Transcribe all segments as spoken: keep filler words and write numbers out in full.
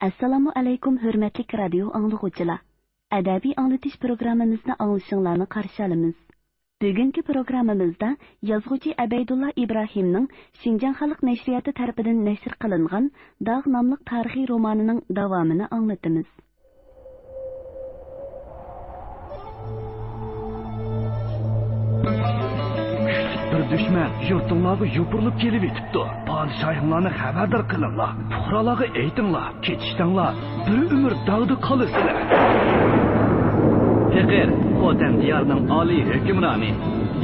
ئەسسالامۇ ئەلەيكۇم، ھۆرمەتلىك رادىيو ئاڭلىغۇچىلار! ئەدەبىي ئاڭلىتىش پروگراممىمىزنى ئاڭلىشىڭلارنى قارشى ئالىمىز. بۈگۈنكى پروگراممىمىزدا يازغۇچى ئەبەيدۇللا ئىبراھىمنىڭ شىنجاڭ خەلق نەشرىياتى تەرىپىدىن نەشر قىلىنغان داغ ناملىق تارىخىي رومانىنىڭ داۋامىنى ئاڭلىتىمىز. كۈچلۈك بىر دۈشمەن يۇرتۇڭلارغا يوپۇرۇلۇپ كېلىۋېتىپتۇ. پادىشاھىڭلارنى خەۋەردار قىلىڭلار. پۇقرالارغا ئېيتىڭلار، كېتىشسەڭلار، بىر ئۆمۈر داغدا قالىسىلەر. پېقىر، خوتەن دىيارىنىڭ ئالىي ھۆكۈمرانى،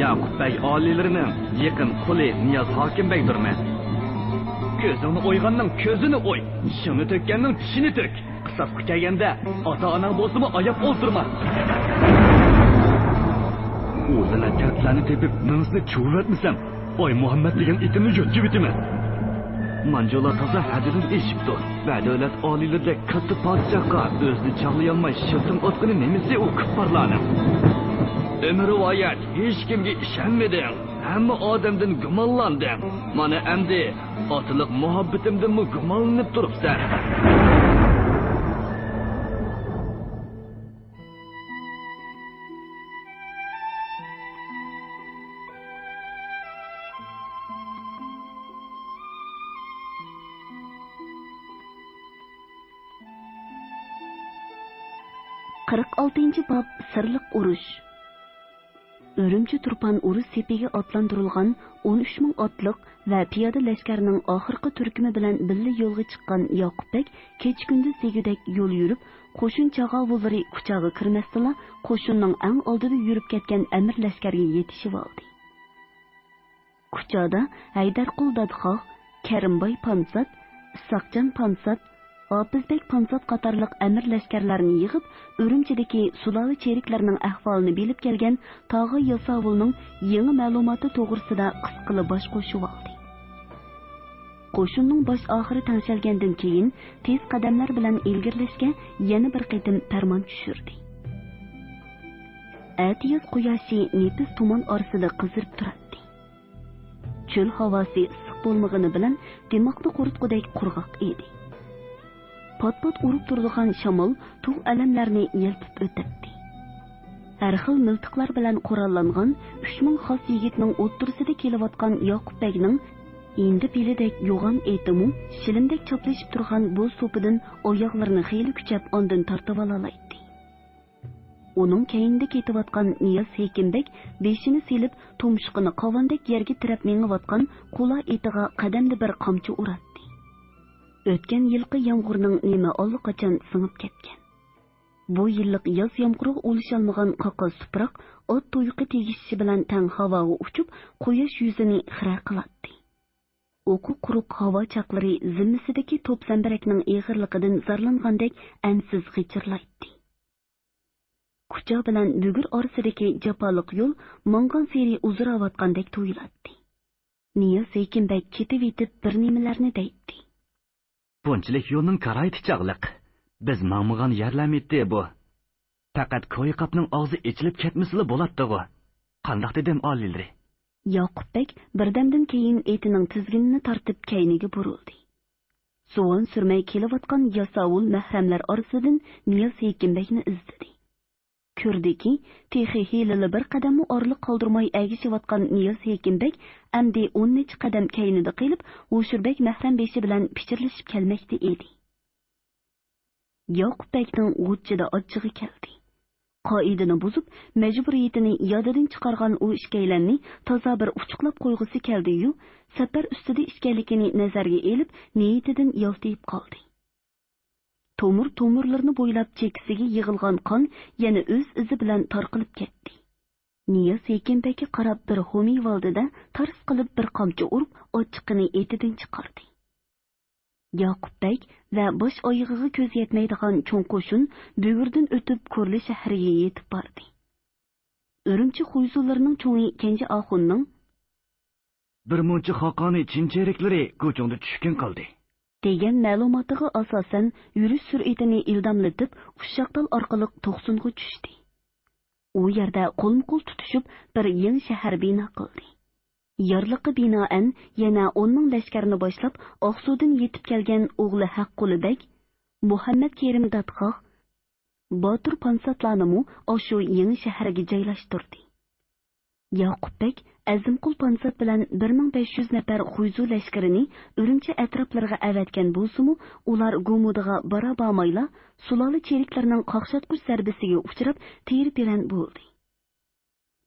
ياقۇپ بەگ ئالىيلىرىنىڭ يېقىن قۇلى نىياز ھاكىم بەگدۇرمەن. كۆزۈڭنى ئويغاننىڭ كۆزىنى ئوي، چىشىڭنى تۆككەننىڭ چىشىنى تۆك. قىساسقا كەلگەندە، ئاتا-ئاناڭ بولسىمۇ ئاياپ ئولتۇرما. ئۇ لەنەت كەلتىلەرنى تېپىپ، مېڭىسىنى چۇۋۇۋەتمىسەم، ئاي مۇھەممەد دېگەن ئېتىمنى يۆتكىۋېتىمەن. مانجۇلار تازا ھەددىدىن ئېشىپتۇ. بەدۆلەت ئالىيلىرىدەك كاتتا پادىشاھقا ئۆزىنى چاغلىيالماي شىلتىڭ ئاتقىنى نېمىسى ئۇ كۇپپارلارنىڭ؟ ئۆمۈر رىۋايەت، ھېچكىمگە ئىشەنمىدىڭ. ھەممە ئادەمدىن گۇمانلاندىڭ. مانا ئەمدى ئاتىلىق مۇھەببىتىمدىنمۇ گۇمانلىنىپ تۇرۇپسەن. قىرىق ئالتىنچى باب، سىرلىق ئۇرۇش. ئۈرۈمچى تۇرپان ئۇرۇش سېپىگە ئاتلاندۇرۇلغان ئون ئۈچ مىڭ ئاتلىق ۋە پىيادە لەشكەرنىڭ ئاخىرقى تۈركۈمى بىلەن بىللە يولغا چىققان ياقۇپ بەگ كېچە-كۈندۈز دېگۈدەك يول يۈرۈپ، قوشۇن چاغاۋۇللىرى كۇچاغا كىرمەستىلا، قوشۇننىڭ ئەڭ ئالدىدا يۈرۈپ كەتكەن ئەمىر لەشكەرگە يېتىشىۋالدى. كۇچادا ھەيدەرقۇل دادخاھ، كەرىمباي پانسات، ئىسھاقجان پانسات، ھاپىزبەگ پانسات قاتارلىق ئەمىر لەشكەرلەرنى يىغىپ، ئۈرۈمچىدىكى سۇلاۋا چېرىكلىرىنىڭ ئەھۋالىنى بىلىپ كەلگەن تاغاي ياساۋۇلنىڭ يېڭى مەلۇماتى توغرىسىدا قىسقىلا باش قوشۇۋالدى. قوشۇننىڭ باش ئاخىرى تەڭشەلگەندىن كېيىن، تېز قەدەملەر بىلەن ئىلگىرىلەشكە يەنە بىر قېتىم پەرمان چۈشۈردى. ئەتىياز قۇياشى نېپىز تۇمان ئارىسىدا قىزىرىپ تۇراتتى. چۆل ھاۋاسى ئىسسىق بولمىغىنى بىلەن دىماقنى قۇرۇتقۇدەك قۇرغاق ئىدى. پات-پات ئۇرۇپ تۇرىدىغان شامال تۇغ ئەلەملەرنى يەلپۈپ ئۆتەتتى. ھەر خىل مىلتىقلار بىلەن قوراللانغان ئۈچ مىڭ خاس يىگىتنىڭ ئوتتۇرىسىدا كېلىۋاتقان ياقۇپ بەگنىڭ ھىندى پىلىدەك يوغان ئېتىمۇ شىلىمدەك چاپلىشىپ تۇرغان بوز توپىدىن ئاياغلىرىنى خېلى كۈچەپ ئاندىن تارتىۋالالايتتى. ئۇنىڭ كەينىدە كېتىۋاتقان نىياز ھېكىم بەگ بېشىنى سېلىپ، تۇمشۇقىنى قاۋاندەك يەرگە تىرەپ مېڭىۋاتقان قۇلا ئېتىغا قەدەمدە بىر قامچا ئۇراتتى. ئۆتكەن يىلقى يامغۇرنىڭ نېمى ئاللىقاچان سىڭىپ كەتكەن. بۇ يىللىق ياز يامغۇرىغا ئۇلىشالمىغان قاقاس تۇپراق ئات تۇيىقى تېگىشىشى بىلەن تەڭ ھاۋاغا ئۇچۇپ، قۇياش يۈزىنى خىرە قىلاتتى. ئوقى قۇرۇق ھاۋا چاقلىرى زىممىسىدىكى توپ زەمبىرەكنىڭ ئېغىرلىقىدىن زارلانغاندەك ئەنسىز غىچىرلايتتى. كۇچا بىلەن بۈگۈر ئارىسىدىكى جاپالىق يول ماڭغانسېرى ئۇزىراۋاتقاندەك تۇيۇلاتتى. نىياز ھېكىم بەگ كېتىۋېتىپ بىر نېمىلەرنى دەيتتى. بۇنچىلىك يولنىڭ كارايتى چاغلىق. بىز ماڭمىغان يەرلەرمىتى بۇ؟ پەقەت كويى قاپنىڭ ئاغزى ئېچىلىپ كەتمىسىلا بولاتتىغۇ. قانداق دېدىم ئالىيلىرى؟ ياقۇپ بەگ بىردەمدىن كېيىن ئېتىنىڭ تىزگىنىنى تارتىپ كەينىگە بۇرۇلدى. زۇۋان سۈرمەي كېلىۋاتقان ياساۋۇل مەھرەملەر ئارىسىدىن نىياز ھېكىم بەگنى ئىزدىدى. كۆردىكى، تېخى ھېلىلا بىر قەدەممۇ ئارىلىق قالدۇرماي ئەگىشىۋاتقان نىياز ھېكىم بەگ ئەمدى ئون نەچچە قەدەم كەينىدە قېلىپ، ھوشۇر بەگ مەھرەم بېشى بىلەن پىچىرلىشىپ كەلمەكتە ئىدى. ياقۇپ بەگنىڭ غۇچچىدا ئاچچىقى كەلدى. قائىدىنى بۇزۇپ، مەجبۇرىيىتىنى يادىدىن چىقارغان ئۇ ئىككىيلەننى تازا بىر ئۇچۇقلاپ قويغۇسى كەلدى-يۇ، سەپەر ئۈستىدە ئىكەنلىكىنى نەزەرگە ئېلىپ، نىيىتىدىن يالتىيىپ قالدى. تومۇر-تومۇرلىرىنى بويلاپ چېكىسىگە يىغىلغان قان يەنە ئۆز ئىزى بىلەن تارقىلىپ كەتتى. نىياز ھېكىم بەگكە قاراپ بىر ھومىيىۋالدى-دە، تارس قىلىپ بىر قامچا ئۇرۇپ، ئاچچىقىنى ئېتىدىن چىقاردى. ياقۇپ بەگ ۋە باش ئايىغىغا كۆز يەتمەيدىغان چوڭ قوشۇن بۈگۈردىن ئۆتۈپ، كورلا شەھىرىگە يېتىپ باردى. ئۈرۈمچى خۇيزۇلىرىنىڭ چوڭى كەنجى ئاخۇننىڭ، بىر مۇنچە خاقانى چىن چېرىكلىرى گۇچۇڭدا چۈشكۈن قالدى، دېگەن مەلۇماتىغا ئاساسەن، يۈرۈش سۈرئىتىنى ئىلداملىتىپ، ئۇششاقتال ئارقىلىق توقسۇنغا چۈشتى. ئۇ يەردە قولمۇ قول تۇتۇشۇپ، بىر يېڭى شەھەر بىنا قىلدى. يارلىققا بىنائەن، يەنە ئون مىڭ لەشكەرنى باشلاپ، ئاقسۇدىن يېتىپ كەلگەن ئوغلى ھەققۇلى بەگ، مۇھەممەد كېرىم دادقاق، باتۇر پانساتلارنىمۇ ئاشۇ يېڭى شەھەرگە جايلاشتۇردى. ياقۇپ بەگ ئەزىمقۇل پانسات بىلەن بىر مىڭ بەش يۈز نەپەر خۇيزۇ لەشكىرىنى ئۈرۈمچى ئەتراپلىرىغا ئەۋەتكەن بولسىمۇ، ئۇلار گۇمۇدىغا بارا بارمايلا، سۇلالە چېرىكلىرىنىڭ قاقشاتقۇچ زەربىسىگە ئۇچراپ، تېرە-پېرەن بولدى.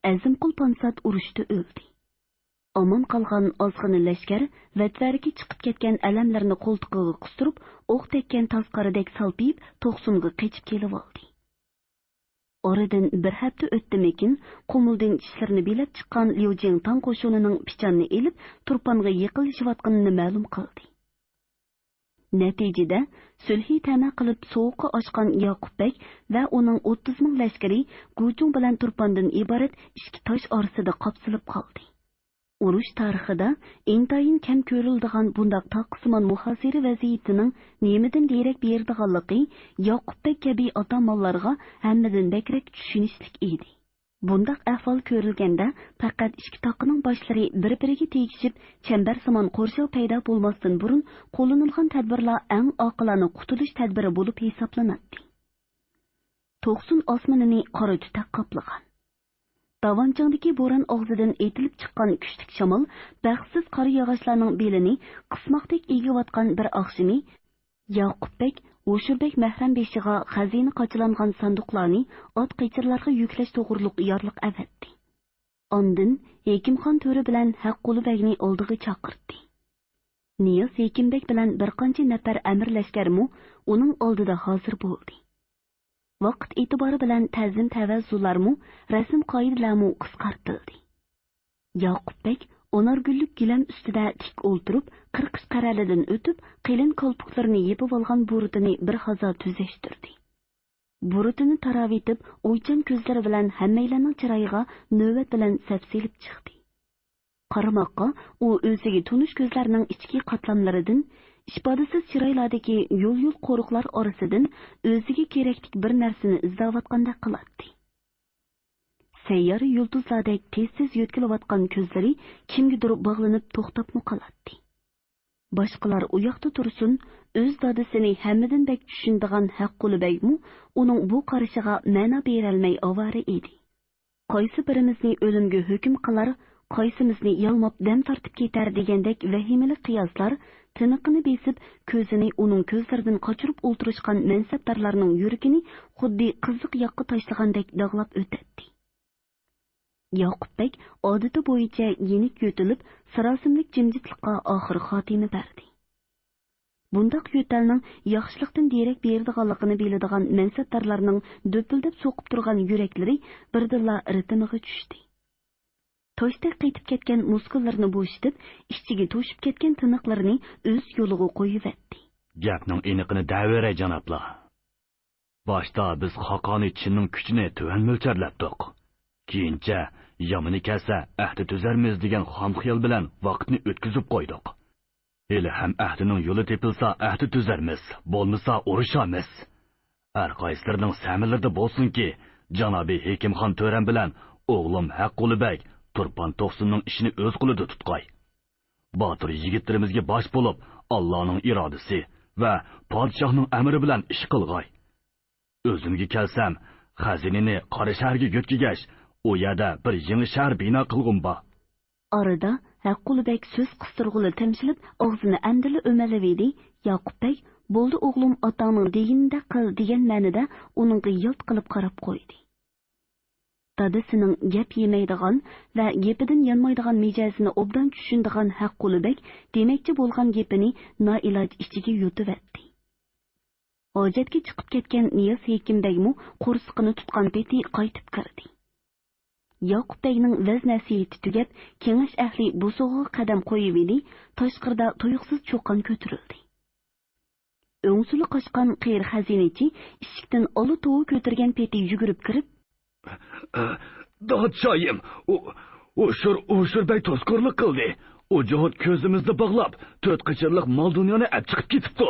ئەزىمقۇل پانسات ئۇرۇشتا ئۆلدى. ئامان قالغان ئازغىنە لەشكەر ۋەتۋەرىكى چىقىپ كەتكەن ئەلەملىرىنى قولتۇقىغا قىستۇرۇپ، ئوق تەگكەن تاس قارىدەك سالپىيىپ، توقسۇنغا قېچىپ كېلىۋالدى. ئارىدىن بىر ھەپتە ئۆتتىمىكىن، قۇمۇلدىن چىشلىرىنى بىلەپ چىققان ليۇ جىڭتاڭ قوشۇنىنىڭ پىچاننى ئېلىپ، تۇرپانغا يېقىنلىشىۋاتقىنىنى مەلۇم قىلدى. نەتىجىدە، سۈلھى تەمە قىلىپ سوغۇققا ئاچقان ياقۇپ بەگ ۋە ئۇنىڭ ئوتتۇز مىڭ لەشكىرى گۇچۇڭ بىلەن تۇرپاندىن ئىبارەت ئىككى تاش ئارىسىدا قاپسىلىپ قالدى. ئۇرۇش تارىخىدا ئىنتايىن كەم كۆرۈلىدىغان بۇنداق تاققىسىمان مۇھاسىرە ۋەزىيىتىنىڭ نېمىدىن دېرەك بېرىدىغانلىقى ياقۇپ بەگ كەبى ئاتامانلارغا ھەممىدىن بەكرەك چۈشىنىشلىك ئىدى. بۇنداق ئەھۋال كۆرۈلگەندە، پەقەت ئىككى تاقىنىڭ باشلىرى بىر-بىرىگە تېگىشىپ، چەمبەرسىمان قورشاۋ پەيدا بولماستىن بۇرۇن قوللىنىلغان تەدبىرلار ئەڭ ئاقىلانە قۇتۇلۇش تەدبىرى بولۇپ ھېسابلىناتتى. توقسۇن ئاسمىنىنى قارا تۈتەك قاپلىغان. داۋانچىڭدىكى بوران ئاغزىدىن ئېتىلىپ چىققان كۈچلۈك شامال بەختسىز قارا ياغاچلارنىڭ بېلىنى قىسماقتەك ئېگىۋاتقان بىر ئاخشىمى، ياقۇپ بەگ ھوشۇر بەگ مەھرەم بېشىغا خەزىنە قاچىلانغان ساندۇقلارنى ئات قېچىرلارغا يۈكلەش توغرۇلۇق يارلىق ئەۋەتتى. ئاندىن ھېكىمخان تۆرە بىلەن ھەققۇلى بەگنى ئالدىغا چاقىرتتى. نىياز ھېكىم بەگ بىلەن بىر قانچە نەپەر ئەمىر لەشكەرمۇ ئۇنىڭ ئالدىدا ھازىر بولدى. ۋاقىت ئېتىبارى بىلەن تەزىم تەۋەزۇلارمۇ، رەسىم قائىدىلەرمۇ قىسقارتىلدى. ياقۇپ بەگ ئانارگۈللۈك گىلەم ئۈستىدە تىك ئولتۇرۇپ، قىرقىش قەرەلىدىن ئۆتۈپ، قېلىن كالپۇكلىرىنى يېپىۋالغان بۇرۇتىنى بىر ھازا تۈزەشتۈردى. بۇرۇتىنى تاراۋېتىپ، ئويچان كۆزلىرى بىلەن ھەممەيلەننىڭ چىرايىغا نۆۋەت بىلەن سەپسېلىپ چىقتى. قارىماققا، ئۇ ئۆزىگە تونۇش كۆزلەرنىڭ ئىچكى قاتلاملىرىدىن، ئىپادىسىز چىرايلاردىكى يۇل-يۇل قورۇقلار ئارىسىدىن ئۆزىگە كېرەكلىك بىر نەرسىنى ئىزدەۋاتقاندەك قىلاتتى. سەييارە يۇلتۇزلاردەك تېز-تېز يۆتكىلىۋاتقان كۆزلىرى كىمگىدۇر باغلىنىپ توختاپمۇ قالاتتى. باشقىلار ئۇ ياقتا تۇرسۇن، ئۆز دادىسىنى ھەممىدىن بەك چۈشىنىدىغان ھەققۇلى بەگمۇ ئۇنىڭ بۇ قارىشىغا مەنا بېرەلمەي ئاۋارە ئىدى. قايسى بىرىمىزنى ئۆلۈمگە ھۆكۈم قىلار، قايسىمىزنى يالماپ دەم تارتىپ كېتەر دېگەندەك ۋەھىمىلىك قىياسلار تىنىقىنى بېسىپ، كۆزىنى ئۇنىڭ كۆزلىرىدىن قاچۇرۇپ ئولتۇرۇشقان مەنسەپدارلارنىڭ يۈرىكىنى خۇددى قىزىق ياغقا تاشلىغاندەك داغلاپ ئۆتەتتى. ياقۇپ بەگ ئادىتى بويىچە يېنىك يۆتىلىپ، ساراسىملىك جىمجىتلىققا ئاخىر خاتىمە بەردى. بۇنداق يۆتەلنىڭ ياخشىلىقتىن دېرەك بېرىدىغانلىقىنى بىلىدىغان مەنسەپدارلارنىڭ دۈپۈلدەپ سوقۇپ تۇرغان يۈرەكلىرى بىردىنلا رىتىمىغا چۈشتى. تاشتەك قېتىپ كەتكەن مۇسكۇللىرىنى بوشىتىپ، ئىچىگە توشۇپ كەتكەن تىنىقلىرىنى ئۆز يولىغا قويۇۋەتتى. گەپنىڭ ئېنىقىنى دەۋېرەي، جانابلار. باشتا بىز خاقانى چىننىڭ كۈچىنى تۆۋەن مۆلچەرلەپتۇق. كېيىنچە، يامىنى كەلسە ئەھدى تۈزەرمىز دېگەن خام خىيال بىلەن ۋاقىتنى ئۆتكۈزۈپ قويدۇق. ھېلىھەم ئەھدىنىڭ يولى تېپىلسا ئەھدى تۈزەرمىز، بولمىسا ئۇرۇشارمىز. ھەر قايسىلىرىنىڭ سەمىلىرىدە بولسۇنكى، جانابىي ھېكىمخان تۆرەم بىلەن ئوغلۇم ھەققۇلى بەگ تۇرپان توقسۇننىڭ ئىشىنى ئۆز قولىدا تۇتقاي. باتۇر يىگىتلىرىمىزگە باش بولۇپ، ئاللانىڭ ئىرادىسى ۋە پادىشاھنىڭ ئەمرى بىلەن ئىش قىلغاي. ئۆزۈمگە كەلسەم، خەزىنىنى قارا شەھەرگە يۆتكىگەچ، ئۇ يەردە بىر يېڭى شەھەر بىنا قىلغۇم بار. ئارىدا ھەققۇلى بەگ سۆز قىستۇرغىلى تەمشىلىپ، ئاغزىنى ئەمدىلا ئۆمەلەۋىدى. ياقۇپ بەگ، بولدى ئوغلۇم، ئاتاڭنىڭ دېگىنىدەك قىل، دېگەن مەنىدە ئۇنىڭغا يالت قىلىپ قاراپ قويدى. دادىسىنىڭ گەپ يېمەيدىغان ۋە گېپىدىن يانمايدىغان مىجەزىنى ئوبدان چۈشىنىدىغان ھەققۇلى بەگ دېمەكچى بولغان گېپىنى نائىلاج ئىچىگە يۇتۇۋەتتى. ھاجەتكە چىقىپ كەتكەن نىياز ھېكىم بەگمۇ قورسىقىنى تۇتقان پېتى قايتىپ كىردى. ياقۇپ بەگنىڭ ۋەز-نەسىھىتى تۈگەپ، كېڭەش ئەھلى بوسۇغىغا قەدەم قويۇۋىدى، تاشقىرىدا تۇيۇقسىز چۇقان كۆتۈرۈلدى. ئۆڭسۈلى قاچقان قېرى خەزىنىچى ئىشىكتىن ئالا توۋا كۆتۈرگەن پېتى يۈگۈرۈپ كىرىپ، دادىشاھىم، ئۇ، ئۇ شۇر، ئۇ شۇر بەگ توسكۇرلۇق قىلدى. ئۇ جوھۇت كۆزىمىزنى باغلاپ، تۆت قېچىرلىق مال-دۇنيانى ئەپ چىقىپ كېتىپتۇ،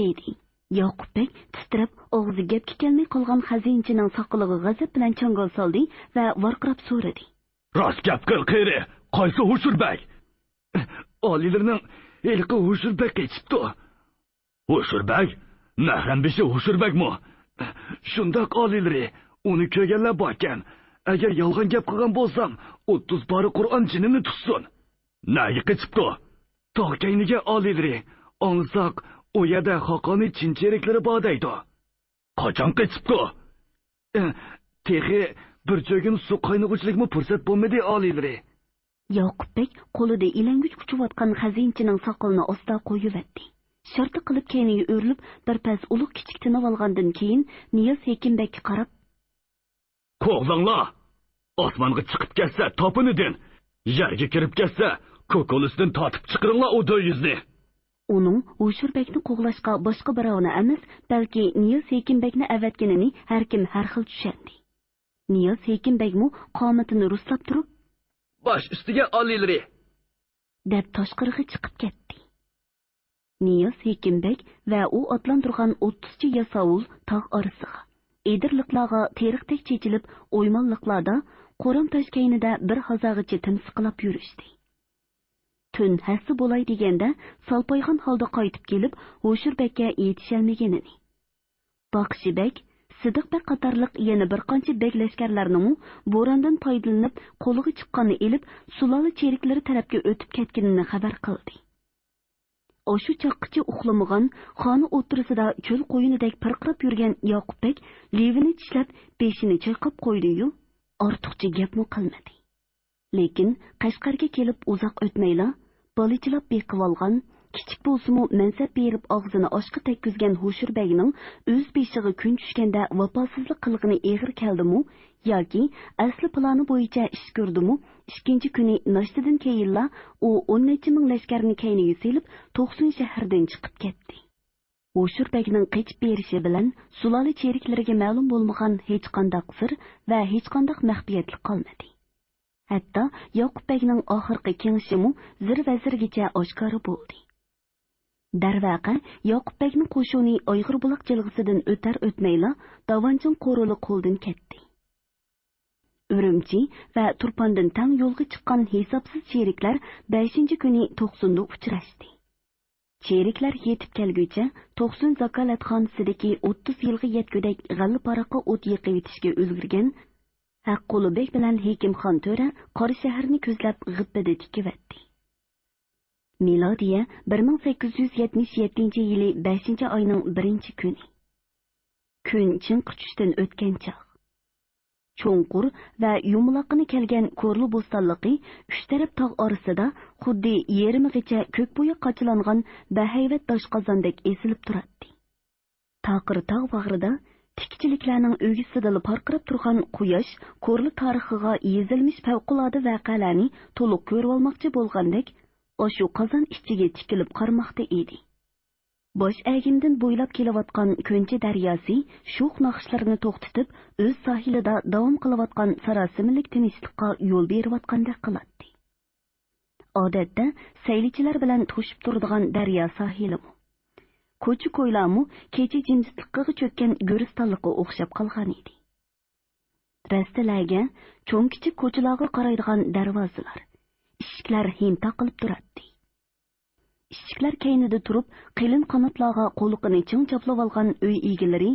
دېدى. ياقۇپ بەگ تىترەپ، ئاغزى گەپكە كەلمەي قالغان خەزىنىچىنىڭ ساقىلىغا غەزەپ بىلەن چاڭگال سالدى ۋە ۋارقىراپ سورىدى. راست گەپ قىل، قېرى، قايسى ھوشۇر بەگ؟ ئالىيلىرىنىڭ ھېلىقى ھوشۇر بەگ قېچىپتۇ. ھوشۇر بەگ؟ مەھرەم بېشى ھوشۇربەگمۇ؟ شۇنداق، ئالىيلىرى، ئۇنى كۆرگەنلەر باركەن. ئەگەر يالغان گەپ قىلغان بولسام، ئوتتۇز پارە قۇرئان جېنىنى تۇتسۇن. نەگە قېچىپتۇ؟ تاغ كەينىگە، ئالىيلىرى. ئاڭلىساق، ئۇ يەردە خاقانى چىن چېرىكلىرى بار دەيدۇ. قاچان قېچىپتۇ؟ ئە، تېخى بىر چۆگۈن سۇ قاينىغۇچىلىكمۇ پۇرسەت بولمىدى، ئالىيلىرى. ياقۇپ بەگ قولىدا ئىلەڭگۈچ ئۇچۇۋاتقان خەزىنىچىنىڭ ساقىلىنى ئاستا قويۇۋەتتى. شارتى قىلىپ كەينىگە ئۆرۈلۈپ، بىر پەس ئۇلۇغ كىچىك تىنىۋالغاندىن كېيىن، نىياز ھېكىم بەگكە قاراپ، قوغلاڭلار! ئاسمانغا چىقىپ كەتسە، تاپىنىدىن! يەرگە كىرىپ كەتسە، كوكۇلىسىدىن تارتىپ چىقىرىڭلار ئۇ دۆيۈزنى! ئۇنىڭ ھوشۇر بەگنى قوغلاشقا باشقا بىراۋنى ئەمەس، بەلكى نىياز ھېكىم بەگنى ئەۋەتكىنىنى ھەركىم ھەر خىل چۈشەندى. نىياز ھېكىم بەگمۇ قامىتىنى رۇسلاپ تۇرۇپ، باش ئۈستىگە، ئالىيلىرى! دەپ تاشقىرىغا چىقىپ كەتتى. نىياز ھېكىم بەگ ۋە ئۇ ئاتلاندۇرغان ئوتتۇزچە ياساۋۇل تاغ ئارىسىغا، ئېدىرلىقلارغا تېرىقتەك چېچىلىپ، ئويمانلىقلاردا، قورام تاش كەينىدە بىر ھازاغىچە تىمسىقلاپ يۈرۈشتى. تۈن ھەسسە بولاي دېگەندە، سالپايغان ھالدا قايتىپ كېلىپ، ھوشۇر بەگكە يېتىشەلمىگىنىنى، باقشى بەگ، سىدىق بەگ قاتارلىق يەنە بىر قانچە بەگ لەشكەرلەرنىڭمۇ بوراندىن پايدىلىنىپ، قولىغا چىققاننى ئېلىپ، سۇلالە چېرىكلىرى تەرەپكە ئۆتۈپ كەتكىنىنى خەۋەر قىلدى. ئاشۇ چاغقىچە ئۇخلىمىغان، خانا ئوتتۇرىسىدا چۆل قويۇنىدەك پىرقىراپ يۈرگەن ياقۇپ بەگ لېۋىنى چىشلەپ، بېشىنى چايقاپ قويدى-يۇ، ئارتۇقچە گەپمۇ قىلمىدى. لېكىن قەشقەرگە كېلىپ ئۇزاق ئۆتمەيلا، بالىچىلاپ بېقىۋالغان، كىچىك بولسىمۇ مەنسەپ بېرىپ ئاغزىنى ئاشقا تەگكۈزگەن ھوشۇر بەگنىڭ ئۆز بېشىغا كۈن چۈشكەندە ۋاپاسىزلىق قىلغىنى ئېغىر كەلدىمۇ ياكى ئەسلى پىلانى بويىچە ئىش كۆردىمۇ، ئىككىنچى كۈنى ناشتىدىن كېيىنلا ئۇ ئون نەچچە مىڭ لەشكەرنى كەينىگە سېلىپ، توقسۇن شەھەردىن چىقىپ كەتتى. ھوشۇر بەگنىڭ قېچىپ بېرىشى بىلەن سۇلالە چېرىكلىرىگە مەلۇم بولمىغان ھېچقانداق سىر ۋە ھېچقانداق مەخپىيەتلىك قالمىدى. ھەتتا ياقۇپ بەگنىڭ ئاخىرقى كېڭىشىمۇ زىر-ۋەزىرگىچە ئاشكارا بولدى. دەرۋەقە، ياقۇپ بەگنىڭ قوشۇنى ئايغىر بۇلاق جىلغىسىدىن ئۆتەر-ئۆتمەيلا داۋانچىڭ قورۇلى قولدىن كەتتى. ئۈرۈمچى ۋە تۇرپاندىن تەڭ يولغا چىققان ھېسابسىز چېرىكلەر بەشىنچى كۈنى توقسۇندا ئۇچراشتى. چېرىكلەر يېتىپ كەلگۈچە توقسۇن زاكالەتخانىسىدىكى ئوتتۇز يىلغا يەتكۈدەك غەللە پاراققا ئوت يېقىۋېتىشكە ئۈلگۈرگەن ھەققۇلۇ بەگ بىلەن ھېكىم خان تۆرە قاراشەھەرنى كۆزلەپ غىپپىدە تىكىۋەتتى. مىلادىيە بىر مىڭ سەككىز يۈز يەتمىش يەتتىنچى يىلى بەشىنچى ئاينىڭ بىرىنچى كۈنى. كۈن چىڭقا چۈشتىن ئۆتكەن چاغ. چوڭقۇر ۋە يۇمىلاققىنى كەلگەن كورلا بوستانلىقى ئۈچ تەرەپ تاغ ئارىسىدا خۇددى يېرىمىغىچە كۆك بوياق قاچىلانغان بەھەيۋەت داشقازاندەك ئېسىلىپ تۇراتتى. تاقىر تاغ باغرىدا تىككىچىلىكلەرنىڭ ئۆگزىسىدىلا پارقىراپ تۇرغان قۇياش كورلا تارىخىغا يېزىلمىش پەۋقۇلئاددە ۋەقەلەرنى تولۇق كۆرۈۋالماقچى بولغاندەك، ئاشۇ قازان ئىچىگە تىكىلىپ قارىماقتا ئىدى. باش ئەگىمدىن بويلاپ كېلىۋاتقان كۆنچى دەرياسى شوخ ناخشىلىرىنى توختىتىپ، ئۆز ساھىلىدا داۋام قىلىۋاتقان ساراسىمىلىك تىنچلىققا يول بېرىۋاتقاندەك قىلاتتى. ئادەتتە سەيلىچىلەر بىلەن توشۇپ تۇرىدىغان دەريا ساھىلىمۇ، كوچا-كويلارمۇ كېچە جىمجىتلىقىغا چۆككەن گۆرىستانلىققا ئوخشاپ قالغانىدى. رەستىلەرگە، چوڭ-كىچىك كوچىلارغا قارايدىغان دەرۋازىلار، ئىشىكلەر ھىم تاقىلىپ تۇراتتى. ئىشىكلەر كەينىدە تۇرۇپ، قېلىن قاناتلارغا قۇلىقىنى چىڭ چاپلىۋالغان ئۆي ئىگىلىرى،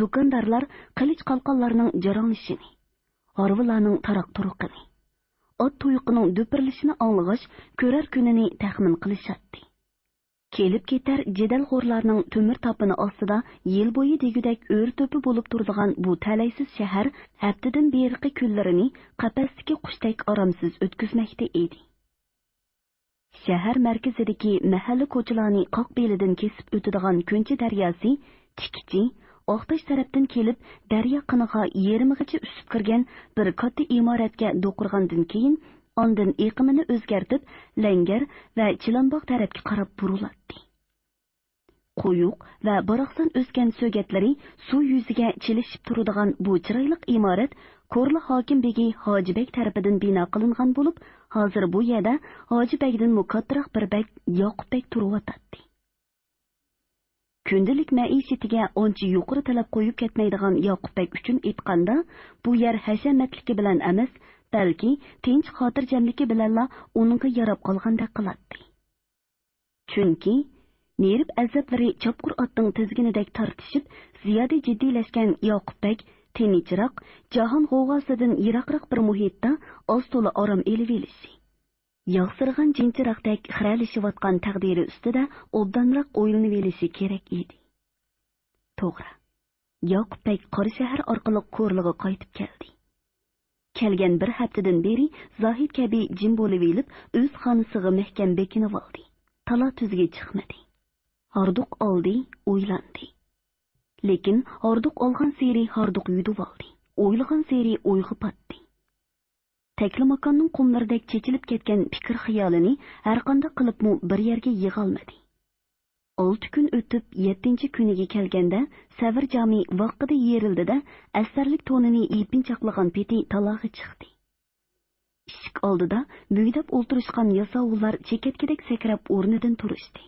دۇكاندارلار قىلىچ قالقانلارنىڭ جاراڭلىشىنى، ھارۋىلارنىڭ تاراق-تۇرۇقىنى، ئات تۇيىقىنىڭ دۈپۈرلىشىنى ئاڭلىغاچ، كۆرەر كۈنىنى تەخمىن قىلىشاتتى. كېلىپ-كېتەر جېدەل غورلارنىڭ تۆمۈر تاپىنى ئاستىدا يىل بويى دېگۈدەك ئۆرە-تۆپە بولۇپ تۇرىدىغان بۇ تەلەيسىز شەھەر ھەپتىدىن بېرىقى كۈنلىرىنى قەپەستىكى قۇشتەك ئارامسىز ئۆتكۈزمەكتە ئىدى. شەھەر مەركىزىدىكى مەھەللە كوچىلارنى قاق بېلىدىن كېسىپ ئۆتىدىغان كۆنچى دەرياسى تىكىچى، ئاقتاش تەرەپتىن كېلىپ، دەريا قىنىغا يېرىمىغىچە ئۈسۈپ كىرگەن بىر كاتتا ئىمارەتكە دوقۇرغاندىن كېيىن، ئاندىن ئېقىمىنى ئۆزگەرتىپ، لەڭگەر ۋە چىلانباغ تەرەپكە قاراپ بۇرۇلاتتى. قويۇق ۋە باراقسان ئۆسكەن سۆگەتلىرى سۇ يۈزىگە چىلىشىپ تۇرىدىغان بۇ چىرايلىق ئىمارەت كورلا ھاكىم بېگى ھاجى بەگ تەرىپىدىن بىنا قىلىنغان بولۇپ، ھازىر بۇ يەردە ھاجى بەگدىنمۇ كاتتىراق بىر بەگ ياقۇپ بەگ تۇرۇۋاتاتتى. كۈندىلىك مەئىشىتىگە ئانچە يۇقىرى تەلەپ قويۇپ كەتمەيدىغان ياقۇپ بەگ ئۈچۈن ئېيتقاندا، بۇ يەر ھەشەمەتلىكى بىلەن ئەمەس، بەلكى تىنچ خاتىرجەملىكى بىلەنلا ئۇنىڭغا ياراپ قالغاندەك قىلاتتى. چۈنكى نېرىپ ئەزابلىرى چاپقۇر ئاتنىڭ تىزگىنىدەك تارتىشىپ، زىيادە جىددىيلەشكەن ياقۇپ بەگ تىنچراق، جاھان غوۋغاسىدىن يىراقراق بىر مۇھىتتا ئاز-تولا ئارام ئېلىۋېلىشى، ياغسىرىغان جىنچىراقتەك خىرەلىشىۋاتقان تەقدىرى ئۈستىدە ئوبدانراق ئويلىنىۋېلىشى كېرەك ئىدى. توغرا، ياقۇپ بەگ قاراشەھەر ئارقىلىق كورلىغا قايتىپ كەلدى. كەلگەن بىر ھەپتىدىن بېرى زاھىت كەبى جىم بولۇۋېلىپ، ئۆز خانىسىغا مەھكەم بېكىنىۋالدى. تالا-تۈزگە چىقمىدى. ھاردۇق ئالدى، ئويلاندى. لېكىن ھاردۇق ئالغانسېرى ھاردۇق يۇتۇۋالدى، ئويلىغانسېرى ئويغا پاتتى. تەكلىماكاننىڭ قۇملىرىدەك چېچىلىپ كەتكەن پىكىر-خىيالىنى ھەرقانداق قىلىپمۇ بىر يەرگە يىغالمىدى. ئالتە كۈن ئۆتۈپ، يەتتىنچى كۈنىگە كەلگەندە، سەۋر جامى ۋاققىدە يېرىلدى-دە، ئەستەرلىك تونىنى يېپىنچاقلىغان پېتى تالاغا چىقتى. ئىشىك ئالدىدا مۈگدەپ ئولتۇرۇشقان ياساۋۇللار چېكەتكىدەك سەكرەپ ئورنىدىن تۇرۇشتى.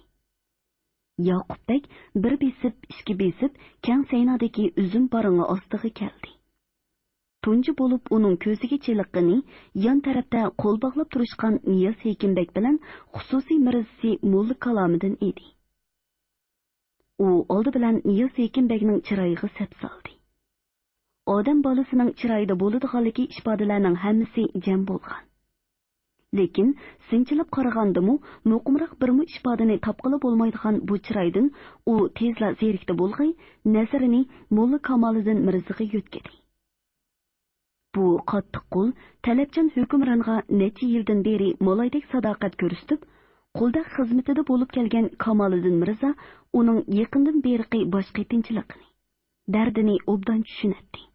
ياقۇپ بەگ بىر بېسىپ، ئىككى بېسىپ، كەڭ سەينادىكى ئۈزۈم بارىڭى ئاستىغا كەلدى. تۇنجى بولۇپ ئۇنىڭ كۆزىگە چېلىققىنى يان تەرەپتە قول باغلاپ تۇرۇشقان نىياز ھېكىم بەگ بىلەن خۇسۇسىي مىرزىسى موللا كالامىدىن ئىدى. ئۇ ئالدى بىلەن نىياز ھېكىم بەگنىڭ چىرايىغا سەپسالدى. ئادەم بالىسىنىڭ چىرايىدا بولىدىغانلىكى ئىپادىلەرنىڭ ھەممىسى جەم بولغان. لېكىن سىنچىلاپ قارىغاندىمۇ، مۇقىمراق بىرمۇ ئىپادىنى تاپقىلى بولمايدىغان بۇ چىرايدىن ئۇ تېزلا زېرىكتى بولغاي، نەزىرىنى موللا كامالىدىن مىرزىغا يۆتكىدى. بۇ قاتتىق قول تەلەپچان ھۆكۈمرانغا نەچچە يىلدىن بېرى مالايدەك ساداقەت كۆرسىتىپ، قۇلدەك خىزمىتىدە بولۇپ كەلگەن كامالىدىن مىرزا ئۇنىڭ يېقىندىن بېرىقى باش قېتىنچىلىقىنى، دەردىنى ئوبدان چۈشىنەتتى.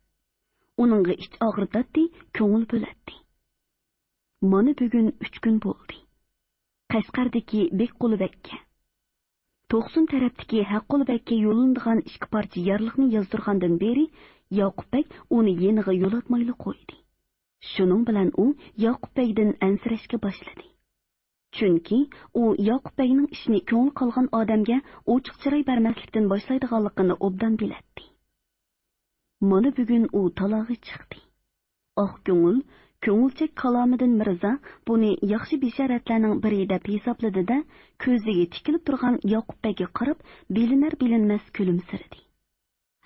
ئۇنىڭغا ئىچ ئاغرىتاتتى، كۆڭۈل بۆلەتتى. مانا بۈگۈن ئۈچ كۈن بولدى. قەشقەردىكى بېكقۇلى بەگكە، توقسۇن تەرەپتىكى ھەققۇل بەگكە يوللىنىدىغان ئىككى پارچە يارلىقنى يازدۇرغاندىن بېرى، ياقۇپ بەگ ئۇنى يېنىغا يولاتمايلا قويدى. شۇنىڭ بىلەن ئۇ ياقۇپ بەگدىن ئەنسىرەشكە باشلىدى. چۈنكى ئۇ ياقۇپ بەگنىڭ ئىشىنى كۆڭلى قالغان ئادەمگە ئوچۇق چىراي بەرمەسلىكتىن باشلايدىغانلىقىنى ئوبدان بىلەتتى. مانا بۈگۈن ئۇ تالاغا چىقتى. ئاق كۆڭۈل، كۆڭۈلچەك كالامىدىن مىرزا بۇنى ياخشى بېشارەتلەرنىڭ بىرى دەپ ھېسابلىدى-دە، كۆزىگە تىكىلىپ تۇرغان ياقۇپ بەگكە قاراپ، بىلىنەر-بىلىنمەس كۈلۈمسىرىدى.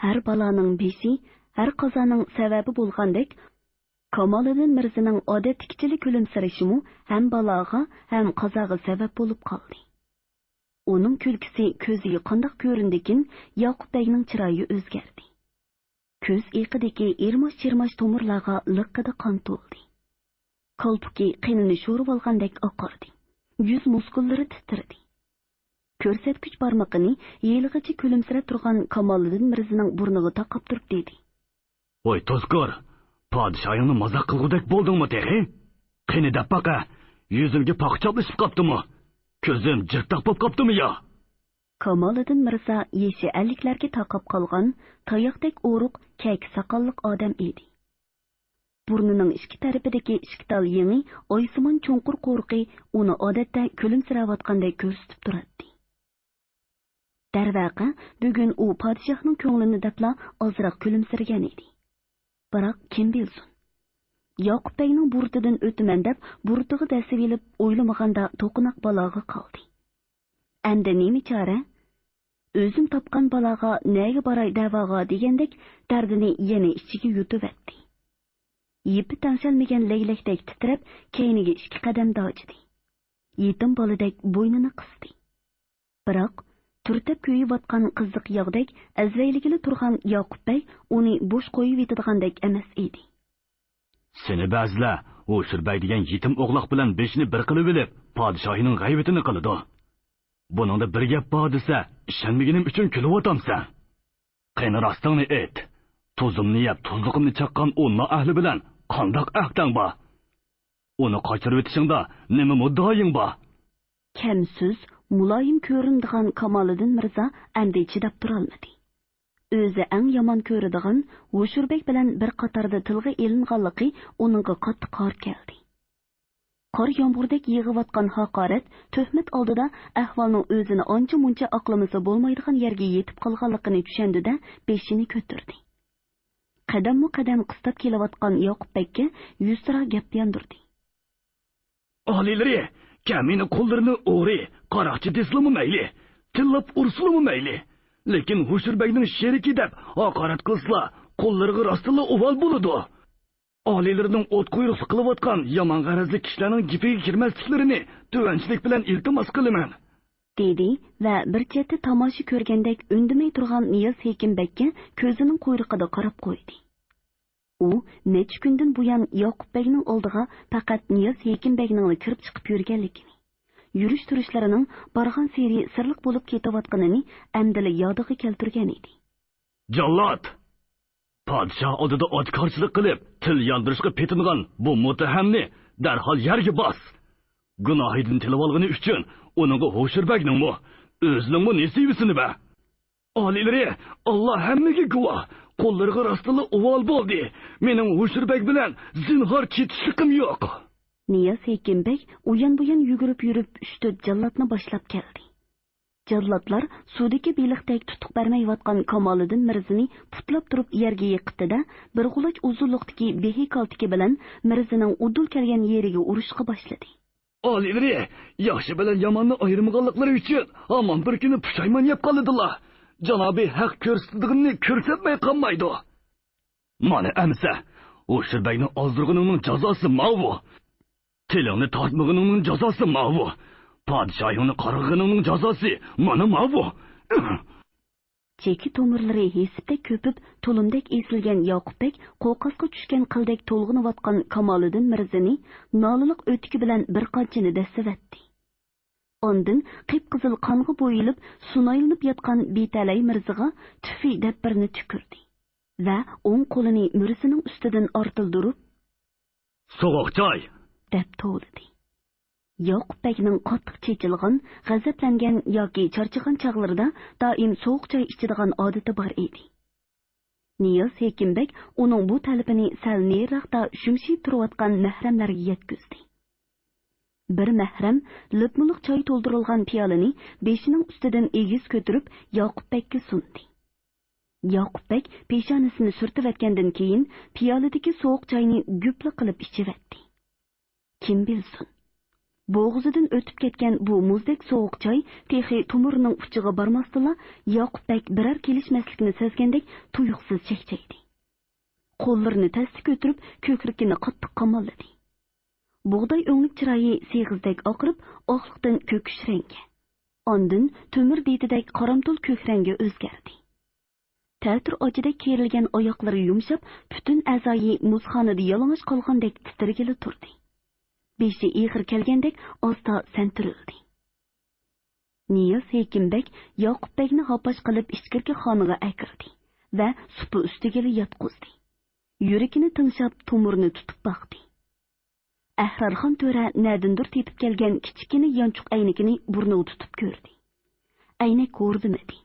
ھەر بالانىڭ بېشى، ھەر قازانىڭ سەۋەبى بولغاندەك، كامالىدىن مىرزىنىڭ ئادەتتىكىچىلا كۈلۈمسىرىشىمۇ ھەم بالاغا، ھەم قازاغا سەۋەب بولۇپ قالدى. ئۇنىڭ كۈلكىسى كۆزىگە قانداق كۆرۈندىكىن، ياقۇپ بەگنىڭ چىرايى ئۆزگەردى. كۆز ئېقىدىكى ئىرماش-چىرماش تومۇرلارغا لىققىدە قان تولدى. كالپۇكى قېنىنى شورۇۋالغاندەك ئاقاردى. يۈز مۇسكۇللىرى تىترىدى. كۆرسەتكۈچ بارمىقىنى ھېلىغىچە كۈلۈمسىرەپ تۇرغان كامالىدىن مىرزىنىڭ بۇرنىغا تاقاپ تۇرۇپ دېدى. ۋاي توسكۇر، پادىشاھىڭنى مازاق قىلغۇدەك بولدۇڭمۇ تېخى؟ قېنى دەپ باقە، يۈزۈمگە پاخا چاپلىشىپ قاپتىمۇ؟ كۆزۈم جىرتاق بولۇپ قاپتىمۇ يا؟ كامالىدىن مىرزا يېشى ئەللىكلەرگە تاقاپ قالغان، تاياقتەك ئورۇق كەكە ساقاللىق ئادەم ئىدى. بۇرنىنىڭ ئىككى تەرىپىدىكى ئىككى تال يېڭى ئايسىمان چوڭقۇر قورۇقى ئۇنى ئادەتتە كۈلۈمسىرەۋاتقاندەك كۆرسىتىپ تۇراتتى. دەرۋەقە، بۈگۈن ئۇ پادىشاھنىڭ كۆڭلىنى دەپلا ئازراق كۈلۈمسىرىگەن ئىدى. بىراق كىم بىلسۇن؟ ياقۇپ بەگنىڭ بۇرۇتىدىن ئۆتىمەن دەپ، بۇرۇتىغا دەسسىۋېلىپ ئويلىمىغاندا توقۇناق بالاغا قالدى. ئەمدى نېمە چارە؟ ئۆزۈم تاپقان بالاغا نەگە باراي دەۋاغا دېگەندەك دەردىنى يەنە ئىچىگە يۇتۇۋەتتى. يىپى تەڭشەلمىگەن لەگلەكتەك تىترەپ، كەينىگە ئىككى قەدەم داجىدى. يېتىم بالىدەك بوينىنى قىستى. بىراق، تۈرتەپ كۆيۈۋاتقان قىزىق ياغدەك ئەزۋەيلىگىلى تۇرغان ياقۇپ بەگ ئۇنى بوش قويۇۋېتىدىغاندەك ئەمەس ئىدى. سېنى بەزىلەر ھوشۇر بەگ دېگەن يېتىم ئوغلاق بىلەن بېشىنى بىر قىلىۋېلىپ، پادىشاھىنىڭ غەيۋىتىنى قىلىدۇ. بۇنىڭدا بىر گەپ بار دېسە، ئىشەنمىگىنىم ئۈچۈن كۈلۈۋاتامسەن؟ قېنى راستىڭنى ئېيت. تۇزۇمنى يەپ، تۇزلۇقۇمنى چاققان ئۇ نائەھلى بىلەن قانداق ئەھدىڭ بار؟ ئۇنى قاچۇرۇۋېتىشىڭدا نېمە مۇددىئايىڭ بار؟ كەم سۆز، مۇلايىم كۆرۈنىدىغان كامالىدىن مىرزا ئەمدى چىداپ تۇرالمىدى. ئۆزى ئەڭ يامان كۆرىدىغان ھوشۇربەگ بىلەن بىر قاتاردا تىلغا ئېلىنغانلىقى ئۇنىڭغا قاتتىق خار كەلدى. قار يامغۇردەك يېغىۋاتقان ھاقارەت، تۆھمەت ئالدىدا ئەھۋالنىڭ ئۆزىنى ئانچە-مۇنچە ئاقلىمىسا بولمايدىغان يەرگە يېتىپ قالغانلىقىنى چۈشەندى-دە، بېشىنى كۆتۈردى. قەدەممۇ قەدەم قىستاپ كېلىۋاتقان ياقۇپ بەگكە يۈزتۇرا گەپ ياندۇردى. ئالىيلىرى، كەمىنە قۇللىرىنى ئورى، قاراقچى دېسىلىمۇ مەيلى، پىتتىللاپ ئۇرسىلىمۇ مەيلى. لېكىن ھوشۇر بەگنىڭ شېرىكى دەپ ھاقارەت قىلسىلا، قوللىرىغا راستتىنلا ئۇۋال بولىدۇ. ئالىيلىرىنىڭ ئوت قۇيرۇقلۇق قىلىۋاتقان يامان غەرەزلىك كىشىلەرنىڭ گېپىگە كىرمەسلىكلىرىنى تۆۋەنچىلىك بىلەن ئىلتىماس قىلىمەن. دېدى ۋە بىر چەتتە تاماشا كۆرگەندەك ئۈندىمەي تۇرغان نىياز ھېكىم بەگكە كۆزىنىڭ قۇيرۇقىدا قاراپ قويدى. ئۇ نەچچە كۈندىن بۇيان ياقۇپ بەگنىڭ ئالدىغا پەقەت نىياز ھېكىم بەگنىڭلا كىرىپ چىقىپ يۈرگەنلىكىنى، يۈرۈش تۇرۇشلىرىنىڭ بارغانسېرى سىرلىق بولۇپ كېتىۋاتقىنىنى ئەمدىلا يادىغا كەلتۈرگەن ئىدى. جاللات! پادىشاھ ئالدىدا ئاتىكارچىلىق قىلىپ، تىل ياندۇرۇشقا پېتىنغان بۇ مۇتتەھەمنى دەرھال يەرگە باس! گۇناھىدىن تىلىۋالغىنى ئۈچۈن ئۇنىڭغا ھوشۇر بەگنىڭمۇ، ئۆزىنىڭمۇ نېسىۋىسىنى بەر! ئالىيلىرى، ئاللا ھەممىگە گۇۋاھ، قوللىرىغا راستتىنلا ئۇۋال بولدى. مېنىڭ ھوشۇر بەگ بىلەن زىنھار چېتىشلىقىم يوق. نىياز ھېكىم بەگ ئۇيان-بۇيان يۈگۈرۈپ يۈرۈپ، ئۈچ-تۆت جاللاتنى باشلاپ كەلدى. جاللاتلار سۇدىكى بېلىقتەك تۇتۇق بەرمەيۋاتقان كامالىدىن مىرزىنى پۇتلاپ تۇرۇپ يەرگە يىقىتتى-دە، بىر غۇلاچ ئۇزۇنلۇقتىكى بېھى كالتىكى بىلەن مىرزىنىڭ ئۇدۇل كەلگەن يېرىگە ئۇرۇشقا باشلىدى. ئالىيلىرى، ياخشى بىلەن ياماننى ئايرىمىغانلىقلىرى ئۈچۈن ھامان بىر كۈنى پۇشايمان يەپ قالىدىلا. جانابى ھەق كۆرسىتىدىغىنىنى كۆرسەتمەي قالمايدۇ. مانا ئەمىسە، ھوشۇر بەگنى ئازدۇرغىنىڭنىڭ جازاسى ماۋۇ. تىلىڭنى تارتمىغىنىڭنىڭ جازاسى ماۋۇ. پادىشاھىڭنى قارغىغىنىڭنىڭ جازاسى مانا ماۋۇ. چېكە تومۇرلىرى ھېسىپتەك كۆپۈپ، تۇلۇمدەك ئېسىلگەن ياقۇپ بەگ قوقاسقا چۈشكەن قىلدەك تولغىنىۋاتقان كامالىدىن مىرزىنى نالىلىق ئۆتۈكى بىلەن بىر قانچىنى دەسسىۋەتتى. ئاندىن قىپقىزىل قانغا بويىلىپ، سۇنايلىنىپ ياتقان بىتەلەي مىرزىغا تۈفى دەپ بىرنى تۈكۈردى ۋە ئوڭ قولىنى مىرزىنىڭ ئۈستىدىن ئارتىلدۇرۇپ، سوغۇق چاي! دەپ توۋلىدى. ياقۇپ بەگنىڭ قاتتىق چېچىلغان، غەزەپلەنگەن ياكى چارچىغان چاغلىرىدا دائىم سوغۇق چاي ئىچىدىغان ئادىتى بار ئىدى. نىياز ھېكىم بەگ ئۇنىڭ بۇ تەلىپىنى سەل نېرىراقتا شۈمشىيىپ تۇرۇۋاتقان مەھرەملەرگە يەتكۈزدى. بىر مەھرەم لىپمۇلۇق چاي تولدۇرۇلغان پىيالىنى بېشىنىڭ ئۈستىدىن ئېگىز كۆتۈرۈپ، ياقۇپ بەگكە سۇندى. ياقۇپ بەگ پېشانىسىنى سۈرتۈۋەتكەندىن كېيىن، پىيالىدىكى سوغۇق چاينى گۈپلا قىلىپ ئىچىۋەتتى. كىم بىلسۇن، بوغۇزىدىن ئۆتۈپ كەتكەن بۇ مۇزدەك سوغۇق چاي تېخى تومۇرىنىڭ ئۇچىغا بارماستىلا، ياقۇپ بەگ بىرەر كېلىشمەسلىكنى سەزگەندەك تۇيۇقسىز چەكچەيدى. قوللىرىنى تەستە كۆتۈرۈپ، كۆكرىكىنى قاتتىق قاماللىدى. بۇغداي ئۆڭلۈك چىرايى سېغىزدەك ئاقىرىپ، ئاقلىقتىن كۆكۈش رەڭگە، ئاندىن تۆمۈر دېتىدەك قارامتۇل كۆك رەڭگە ئۆزگەردى. تەتۈر ئاچىدەك كېرىلگەن ئاياقلىرى يۇمشاپ، پۈتۈن ئەزايى مۇزخانىدا يالىڭاچ قالغاندەك تىترىگىلى تۇردى. بېشى ئېغىر كەلگەندەك ئاستا سەنتۈرۈلدى. نىياز ھېكىم بەگ ياقۇپ بەگنى ھاپاش قىلىپ ئىچكىرىكى خانىغا ئەكىردى ۋە سۇپا ئۈستىگىلا ياتقۇزدى. يۈرىكىنى تىڭشاپ، تومۇرىنى تۇتۇپ باقتى. ئەھرارخان تۆرە نەدىندۇر تېپىپ كەلگەن كىچىككىنە يانچۇق ئەينىكىنى بۇرنىغا تۇتۇپ كۆردى. ئەينەك ھوردىمىدى.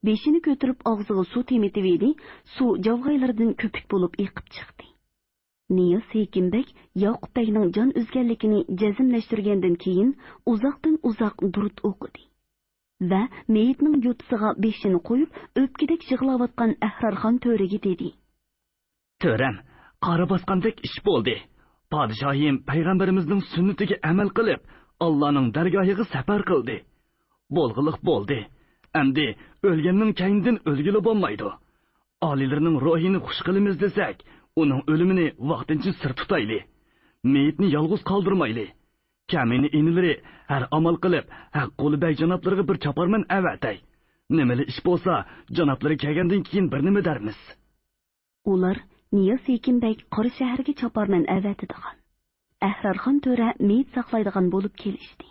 بېشىنى كۆتۈرۈپ ئاغزىغا سۇ تېمىتىۋىدى، سۇ جاۋغايلىرىدىن كۆپۈك بولۇپ ئېقىپ چىقتى. نىياز ھېكىم بەگ ياقۇپ بەگنىڭ جان ئۈزگەنلىكىنى جەزملەشتۈرگەندىن كېيىن، ئۇزاقتىن ئۇزاق دۇرۇت ئوقۇدى ۋە مېيىتنىڭ يوتىسىغا بېشىنى قويۇپ، ئۆپكىدەك يىغلاۋاتقان ئەھرارخان تۆرىگە دېدى: تۆرەم، قارا باسقاندەك ئىش بولدى. پادىشاھىم پەيغەمبىرىمىزنىڭ سۈننىتىگە ئەمەل قىلىپ، ئاللانىڭ دەرگاھىغا سەپەر قىلدى. بولغىلىق بولدى. ئەمدى ئۆلگەننىڭ كەينىدىن ئۆلگىلى بولمايدۇ. ئالىيلىرىنىڭ روھىنى خۇش قىلىمىز دېسەك، ئۇنىڭ ئۆلۈمىنى ۋاقتىنچە سىر تۇتايلى. مېيىتنى يالغۇز قالدۇرمايلى. كەمىنە ئىنىلىرى ھەر ئامال قىلىپ، ھەققۇلى بەگ جانابلىرىغا بىر چاپارمەن ئەۋەتەي. نېمىلا ئىش بولسا، جانابلىرى كەلگەندىن كېيىن بىر نېمە دەرمىز. ئۇلار نىياز ھېكىم بەگ قارا شەھەرگە چاپارمەن ئەۋەتىدىغان، ئەھرارخان تۆرە مېيىت ساقلايدىغان بولۇپ كېلىشتى.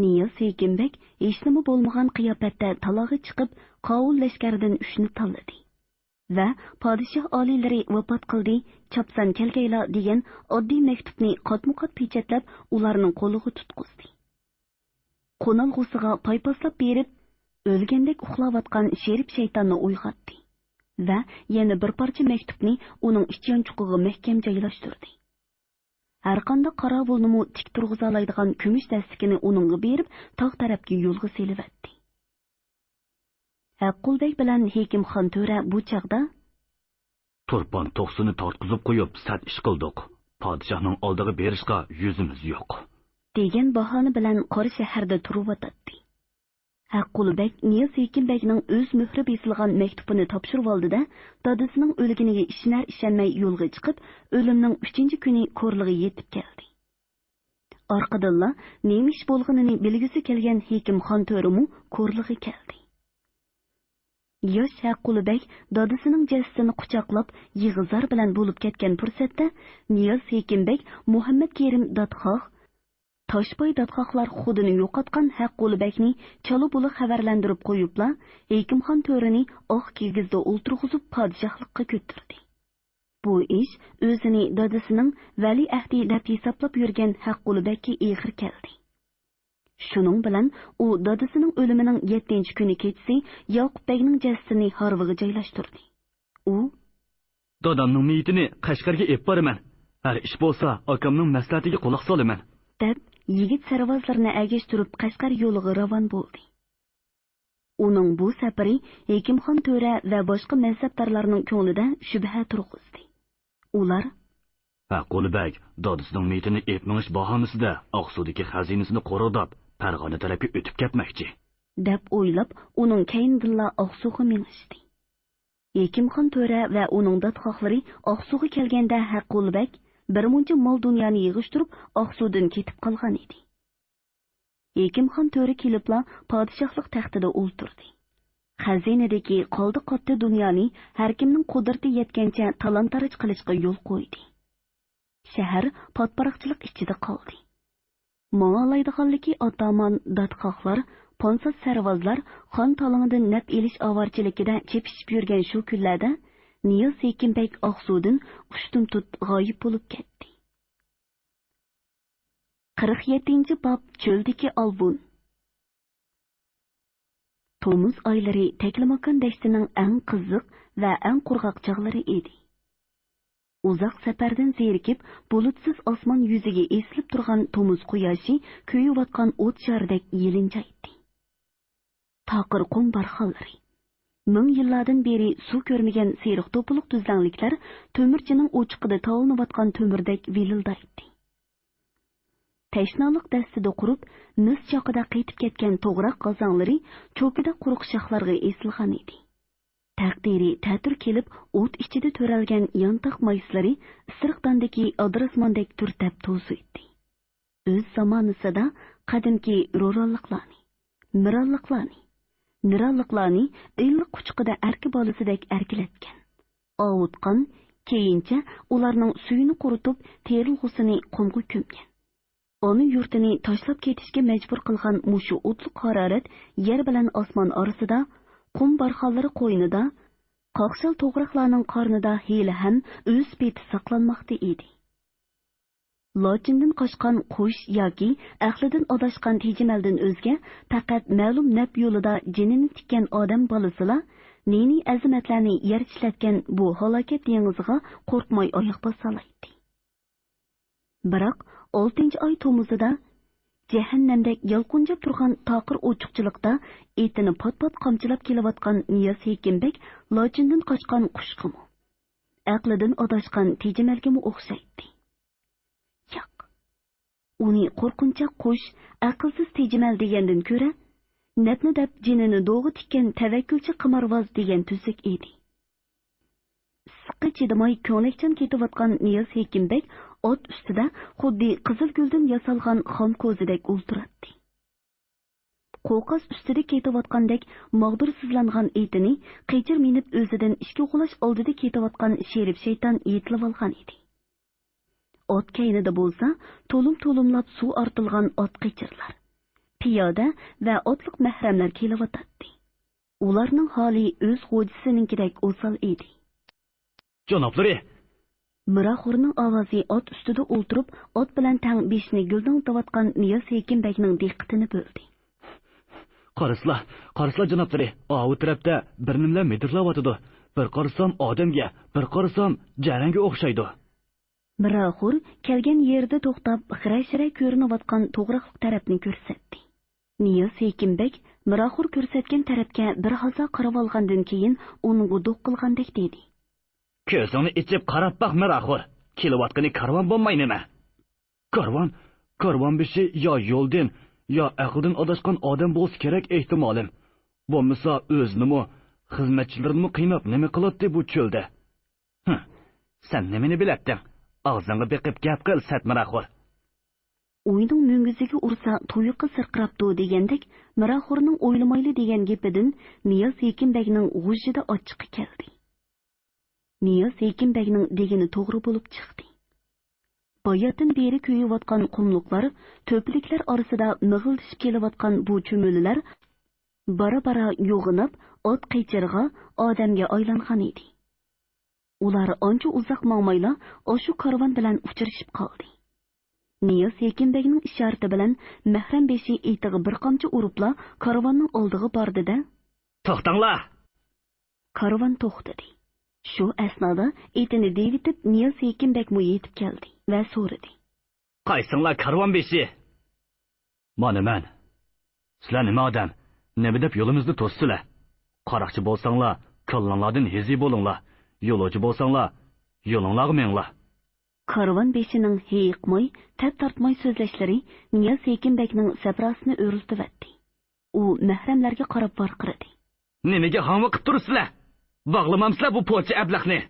نىياز ھېكىم بەگ ھېچنېمە بولمىغان قىياپەتتە تالاغا چىقىپ، قاۋۇل لەشكەردىن ئۈچنى تاللىدى ۋە پادىشاھ ئالىيلىرى ۋاپات قىلدى، چاپسان كەلگەيلا دېگەن ئاددىي مەكتۇپنى قاتمۇقات پېچەتلەپ، ئۇلارنىڭ قولىغا تۇتقۇزدى. قونالغۇسىغا پايپاسلاپ بېرىپ، ئۆلگەندەك ئۇخلاۋاتقان شېرىپ شەيتاننى ئويغاتتى ۋە يەنە بىر پارچە مەكتۇپنى ئۇنىڭ ئىچ يانچۇقىغا مەھكەم جايلاشتۇردى. ھەرقانداق قاراۋۇلنىمۇ تىك تۇرغۇزالايدىغان كۈمۈش دەستىكىنى ئۇنىڭغا بېرىپ، تاغ تەرەپكە يولغا سېلىۋەتتى. ھەققۇل بەگ بىلەن ھېكىم خان تۆرە بۇ چاغدا، تۇرپان توقسۇنى تارتقۇزۇپ قويۇپ، سەت ئىش قىلدۇق. پادىشاھنىڭ ئالدىغا بېرىشقا يۈزىمىز يوق. دېگەن باھانە بىلەن قارا شەھەردە تۇرۇۋاتاتتى. ھەققۇلى بەگ نىياز ھېكىم بەگنىڭ ئۆز مۆھرى بېسىلغان مەكتۇپىنى تاپشۇرۇۋالدى-دە، دادىسىنىڭ ئۆلگىنىگە ئىشىنەر-ئىشەنمەي يولغا چىقىپ، ئۆلۈمنىڭ ئۈچىنچى كۈنى كورلىغا يېتىپ كەلدى. ئارقىدىنلا نېمە ئىش بولغىنىنى بىلگۈسى كەلگەن ھېكىم خان تۆرىمۇ كورلىغا كەلدى. ياش ھەققۇلى بەگ دادىسىنىڭ جەسىتىنى قۇچاقلاپ، يىغا-زار بىلەن بولۇپ كەتكەن پۇرسەتتە، نىياز ھېكىم بەگ مۇھەممەد كېرىم دادخاھ، تاشباي دادخاھلار خۇدىنى يوقاتقان ھەققۇلى بەگنى چالا-بۇلا خەۋەرلەندۈرۈپ قويۇپلا، ھېكىمخان تۆرىنى ئاق كىگىزدە ئولتۇرغۇزۇپ، پادىشاھلىققا كۆتۈردى. بۇ ئىش ئۆزىنى دادىسىنىڭ ۋەلىئەھدى دەپ ھېسابلاپ يۈرگەن ھەققۇلى بەگكە ئېغىر كەلدى. شۇنىڭ بىلەن ئۇ دادىسىنىڭ ئۆلۈمىنىڭ يەتتىنچى كۈنى كېچىسى ياقۇپ بەگنىڭ جەسىتىنى ھارۋىغا جايلاشتۇردى. ئۇ، دادامنىڭ مېيىتىنى قەشقەرگە ئېلىپ بارىمەن. ھەر ئىش بولسا ئاكامنىڭ مەسلىھەتىگە قۇلاق سالىمەن، دەپ، يىگىت سەرۋازلىرىنى ئەگەشتۈرۈپ قەشقەر يولىغا راۋان بولدى. ئۇنىڭ بۇ سەپىرى ھېكىمخان تۆرە ۋە باشقا مەنسەپدارلارنىڭ كۆڭلىدە شۈبھە تۇرغۇزدى. ئۇلار، ھەققۇلى بەگ دادىسىنىڭ مېيىتىنى ئېلىپ مېڭىش باھانىسىدە ئاقسۇدىكى خەزىنىسىنى قورۇداپ، پەرغانە تەرەپكە ئۆتۈپ كەتمەكچى، دەپ ئويلاپ، ئۇنىڭ كەينىدىنلا ئاقسۇغا مېڭىشتى. ھېكىمخان تۆرە ۋە ئۇنىڭ دادخاھلىرى ئاقسۇغا كەلگەندە، ھەققۇلى بەگ بىر مۇنچە مال-دۇنيانى يىغىشتۇرۇپ، ئاقسۇدىن كېتىپ قالغان ئىدى. ھېكىمخان تۆرە كېلىپلا پادىشاھلىق تەختىدە ئولتۇردى. خەزىنىدىكى قالدى-قاتتى دۇنيانى ھەركىمنىڭ قۇدرىتى يەتكەنچە تالان-تاراج قىلىشقا يول قويدى. شەھەر پاتپاراقچىلىق ئىچىدە قالدى. ماڭالايدىغانلىكى ئاتامان، دادخاھلار، پانساز سەرۋازلار خان تالىڭىدىن نەپ ئېلىش ئاۋارىچىلىكىدە چېپىشىپ يۈرگەن شۇ كۈنلەردە نىياز ھېكىم بەگ ئاقسۇدىن ئۇشتۇمتۇت غايىب بولۇپ كەتتى. قىرىق يەتتىنچى باب، چۆلدىكى ئالۋۇن. تومۇز ئايلىرى تەكلىماكان دەشتىنىڭ ئەڭ قىزىق ۋە ئەڭ قۇرغاق چاغلىرى ئىدى. ئۇزاق سەپەردىن زېرىكىپ، بۇلۇتسىز ئاسمان يۈزىگە ئېسىلىپ تۇرغان تومۇز قۇياشى كۆيۈۋاتقان ئوت شارىدەك يېلىنجايتتى. تاقىر قۇم بارخانلىرى، مىڭ يىللاردىن بېرى سۇ كۆرمىگەن سېرىق توپىلىق تۈزلەڭلىكلەر تۆمۈرچىنىڭ ئوچىقىدا تاۋلىنىۋاتقان تۆمۈردەك ۋىلىلدايتتى. تەشنالىق دەستىدە قۇرۇپ، مىس چاقىدا قېتىپ كەتكەن توغراق غازاڭلىرى چوكىدا قۇرۇق شاخلارغا ئېسىلغان ئىدى. تەقدىرى تەتۈر كېلىپ، ئوت ئىچىدە تۆرەلگەن يانتاق مايسىلىرى ئىسسىرىقداندىكى ئادىراسماندەك تۈرتەپ توزۇيتتى. ئۆز زامانىسىدا قەدىمكى رورانلىقلارنى، مىرانلىقلارنى، نىرانلىقلارنى ئىللىق قۇچىقىدا ئەركە بالىسىدەك ئەركىلەتكەن، ئاۋۇتقان، كېيىنچە ئۇلارنىڭ سۈيىنى قۇرۇتۇپ، تېرىلغۇسىنى قۇمغا كۆمگەن، ئانا يۇرتىنى تاشلاپ كېتىشكە مەجبۇر قىلغان مۇشۇ ئوتلۇق ھارارەت يەر بىلەن ئاسمان ئارىسىدا، قۇم بارخانلىرى قوينىدا، قاقشال توغراقلارنىڭ قارنىدا ھېلىھەم ئۆز پېتى ساقلانماقتا ئىدى. لاچىندىن قاچقان قۇش ياكى ئەقلىدىن ئاداشقان تېجىمەلدىن ئۆزگە، پەقەت مەلۇم نەپ يولىدا جېنىنى تىككەن ئادەم بالىسىلا نى-نى ئەزىمەتلەرنى يەر چىشلەتكەن بۇ ھالاكەت دېڭىزىغا قورقماي ئاياق باسالايتتى. بىراق، ئالتىنچى ئاي تومۇزىدا جەھەننەمدەك يالقۇنجاپ تۇرغان تاقىر ئوچۇقچىلىقتا ئېتىنى پات-پات قامچىلاپ كېلىۋاتقان نىياز ھېكىم بەگ لاچىندىن قاچقان قۇشقىمۇ، ئەقلىدىن ئاداشقان تېجىمەلگىمۇ ئوخشايتتى. ياق، ئۇنى قورقۇنچاق قۇش، ئەقىلسىز تېجىمەل دېگەندىن كۆرە، نەپنى دەپ جېنىنى دوغا تىككەن تەۋەككۈلچى قىمارۋاز دېگەن تۈزۈك ئىدى. ئىسسىققا چىدىماي كۆڭلەكچان كېتىۋاتقان نىياز ھېكىم بەگ ئات ئۈستىدە خۇددى قىزىل گۈلدىن ياسالغان خام كوزىدەك ئولتۇراتتى. قوقاس ئۈستىدە كېتىۋاتقاندەك ماغدۇرسىزلانغان ئېتىنى قېچىر مىنىپ ئۆزىدىن ئىككى غۇلاچ ئالدىدا كېتىۋاتقان شېرىپ شەيتان يېتىلىۋالغان ئىدى. ئات كەينىدە بولسا تولۇم-تولۇملاپ سۇ ئارتىلغان ئات قېچىرلار، پىيادە ۋە ئاتلىق مەھرەملەر كېلىۋاتاتتى. ئۇلارنىڭ ھالى ئۆز غوجىسىنىڭكىدەك ئوسال ئىدى. جانابلىرى! مىراخورنىڭ ئاۋازى ئات ئۈستىدە ئولتۇرۇپ، ئات بىلەن تەڭ بېشىنى گۈلدۈڭلىتىۋاتقان نىياز ھېكىم بەگنىڭ دىققىتىنى بۆلدى. قارىسىلا، قارىسىلا، جانابلىرى، ئاۋۇ تەرەپتە بىر نېمىلەر مىدىرلاۋاتىدۇ. بىر قارىسام ئادەمگە، بىر قارىسام جەرەنگە ئوخشايدۇ. مىراخور كەلگەن يېرىدە توختاپ، خىرە-شىرە كۆرۈنۈۋاتقان توغراقلىق تەرەپنى كۆرسەتتى. نىياز ھېكىم بەگ مىراخور كۆرسەتكەن تەرەپكە بىر ھازا قارىۋالغاندىن كېيىن، ئۇنىڭغا دوق قىلغاندەك دېدى: كۆزۈڭنى ئېچىپ قاراپ باق، مىراخور. كېلىۋاتقىنى كارۋان بولماي نېمە؟ كارۋان؟ كارۋان بېشى يا يولدىن، يا ئەقلىدىن ئاداشقان ئادەم بولسا كېرەك ئېھتىمالىم. بولمىسا ئۆزىنىمۇ، خىزمەتچىلىرىنىمۇ قىيناپ نېمە قىلاتتى بۇ چۆلدە؟ ھىم، سەن نېمىنى بىلەتتىڭ؟ ئاغزىڭغا بېقىپ گەپ قىل، سەت مىراخور. ئوينىڭ مۈڭگۈزىگە ئۇرسا تۇيۇقى سىرقىراپتۇ دېگەندەك، مىراخورنىڭ ئويلىمايلى دېگەن گېپىدىن نىياز ھېكىمبەگنىڭ غۇژژىدا ئاچچىقى كەلدى. نىياز ھېكىمبەگنىڭ دېگىنى توغرا بولۇپ چىقتى. باياتىن بېرى كۆيۈۋاتقان قۇملۇقلار، تۆپىلىكلەر ئارىسىدا مىغىلدىشىپ كېلىۋاتقان بۇ چۈمۈلىلەر بارا-بارا يوغىناپ، ئات قېچىرغا، ئادەمگە ئايلانغان ئىدى. ئۇلار ئانچە ئۇزاق ماڭمايلا ئاشۇ كارۋان بىلەن ئۇچرىشىپ قالدى. نىياز ھېكىمبەگنىڭ ئىشارىتى بىلەن مەھرەم بېشى ئېتىغا بىر قامچا ئۇرۇپلا كارۋاننىڭ ئالدىغا باردى-دە، توختاڭلار! كارۋان توختىدى. شۇ ئەسنادا ئېتىنى دېۋىتىپ نىياز ھېكىمبەگمۇ يېتىپ كەلدى ۋە سورىدى. قايسىڭلار كارۋان بېشى؟ مانا مەن. سىلەر نېمە ئادەم؟ نېمە دەپ يولىمىزنى توسىسىلەر؟ قاراقچى بولساڭلار، كاللاڭلاردىن ھېزى بولۇڭلار. يولۇچى بولساڭلار، يولۇڭلارغا مېڭىڭلار. كارۋان بېشىنىڭ ھېيىقماي، تەپ تارتماي سۆزلەشلىرى نىياز ھېكىمبەگنىڭ سەپراسىنى ئۆرلىتىۋەتتى. ئۇ مەھرەملەرگە قاراپ ۋارقىرىدى. نېمىگە ھاڭۋېقىپ تۇرىسىلەر؟ باغلىمامسىلەر بۇ پوچى ئەبلەخنى؟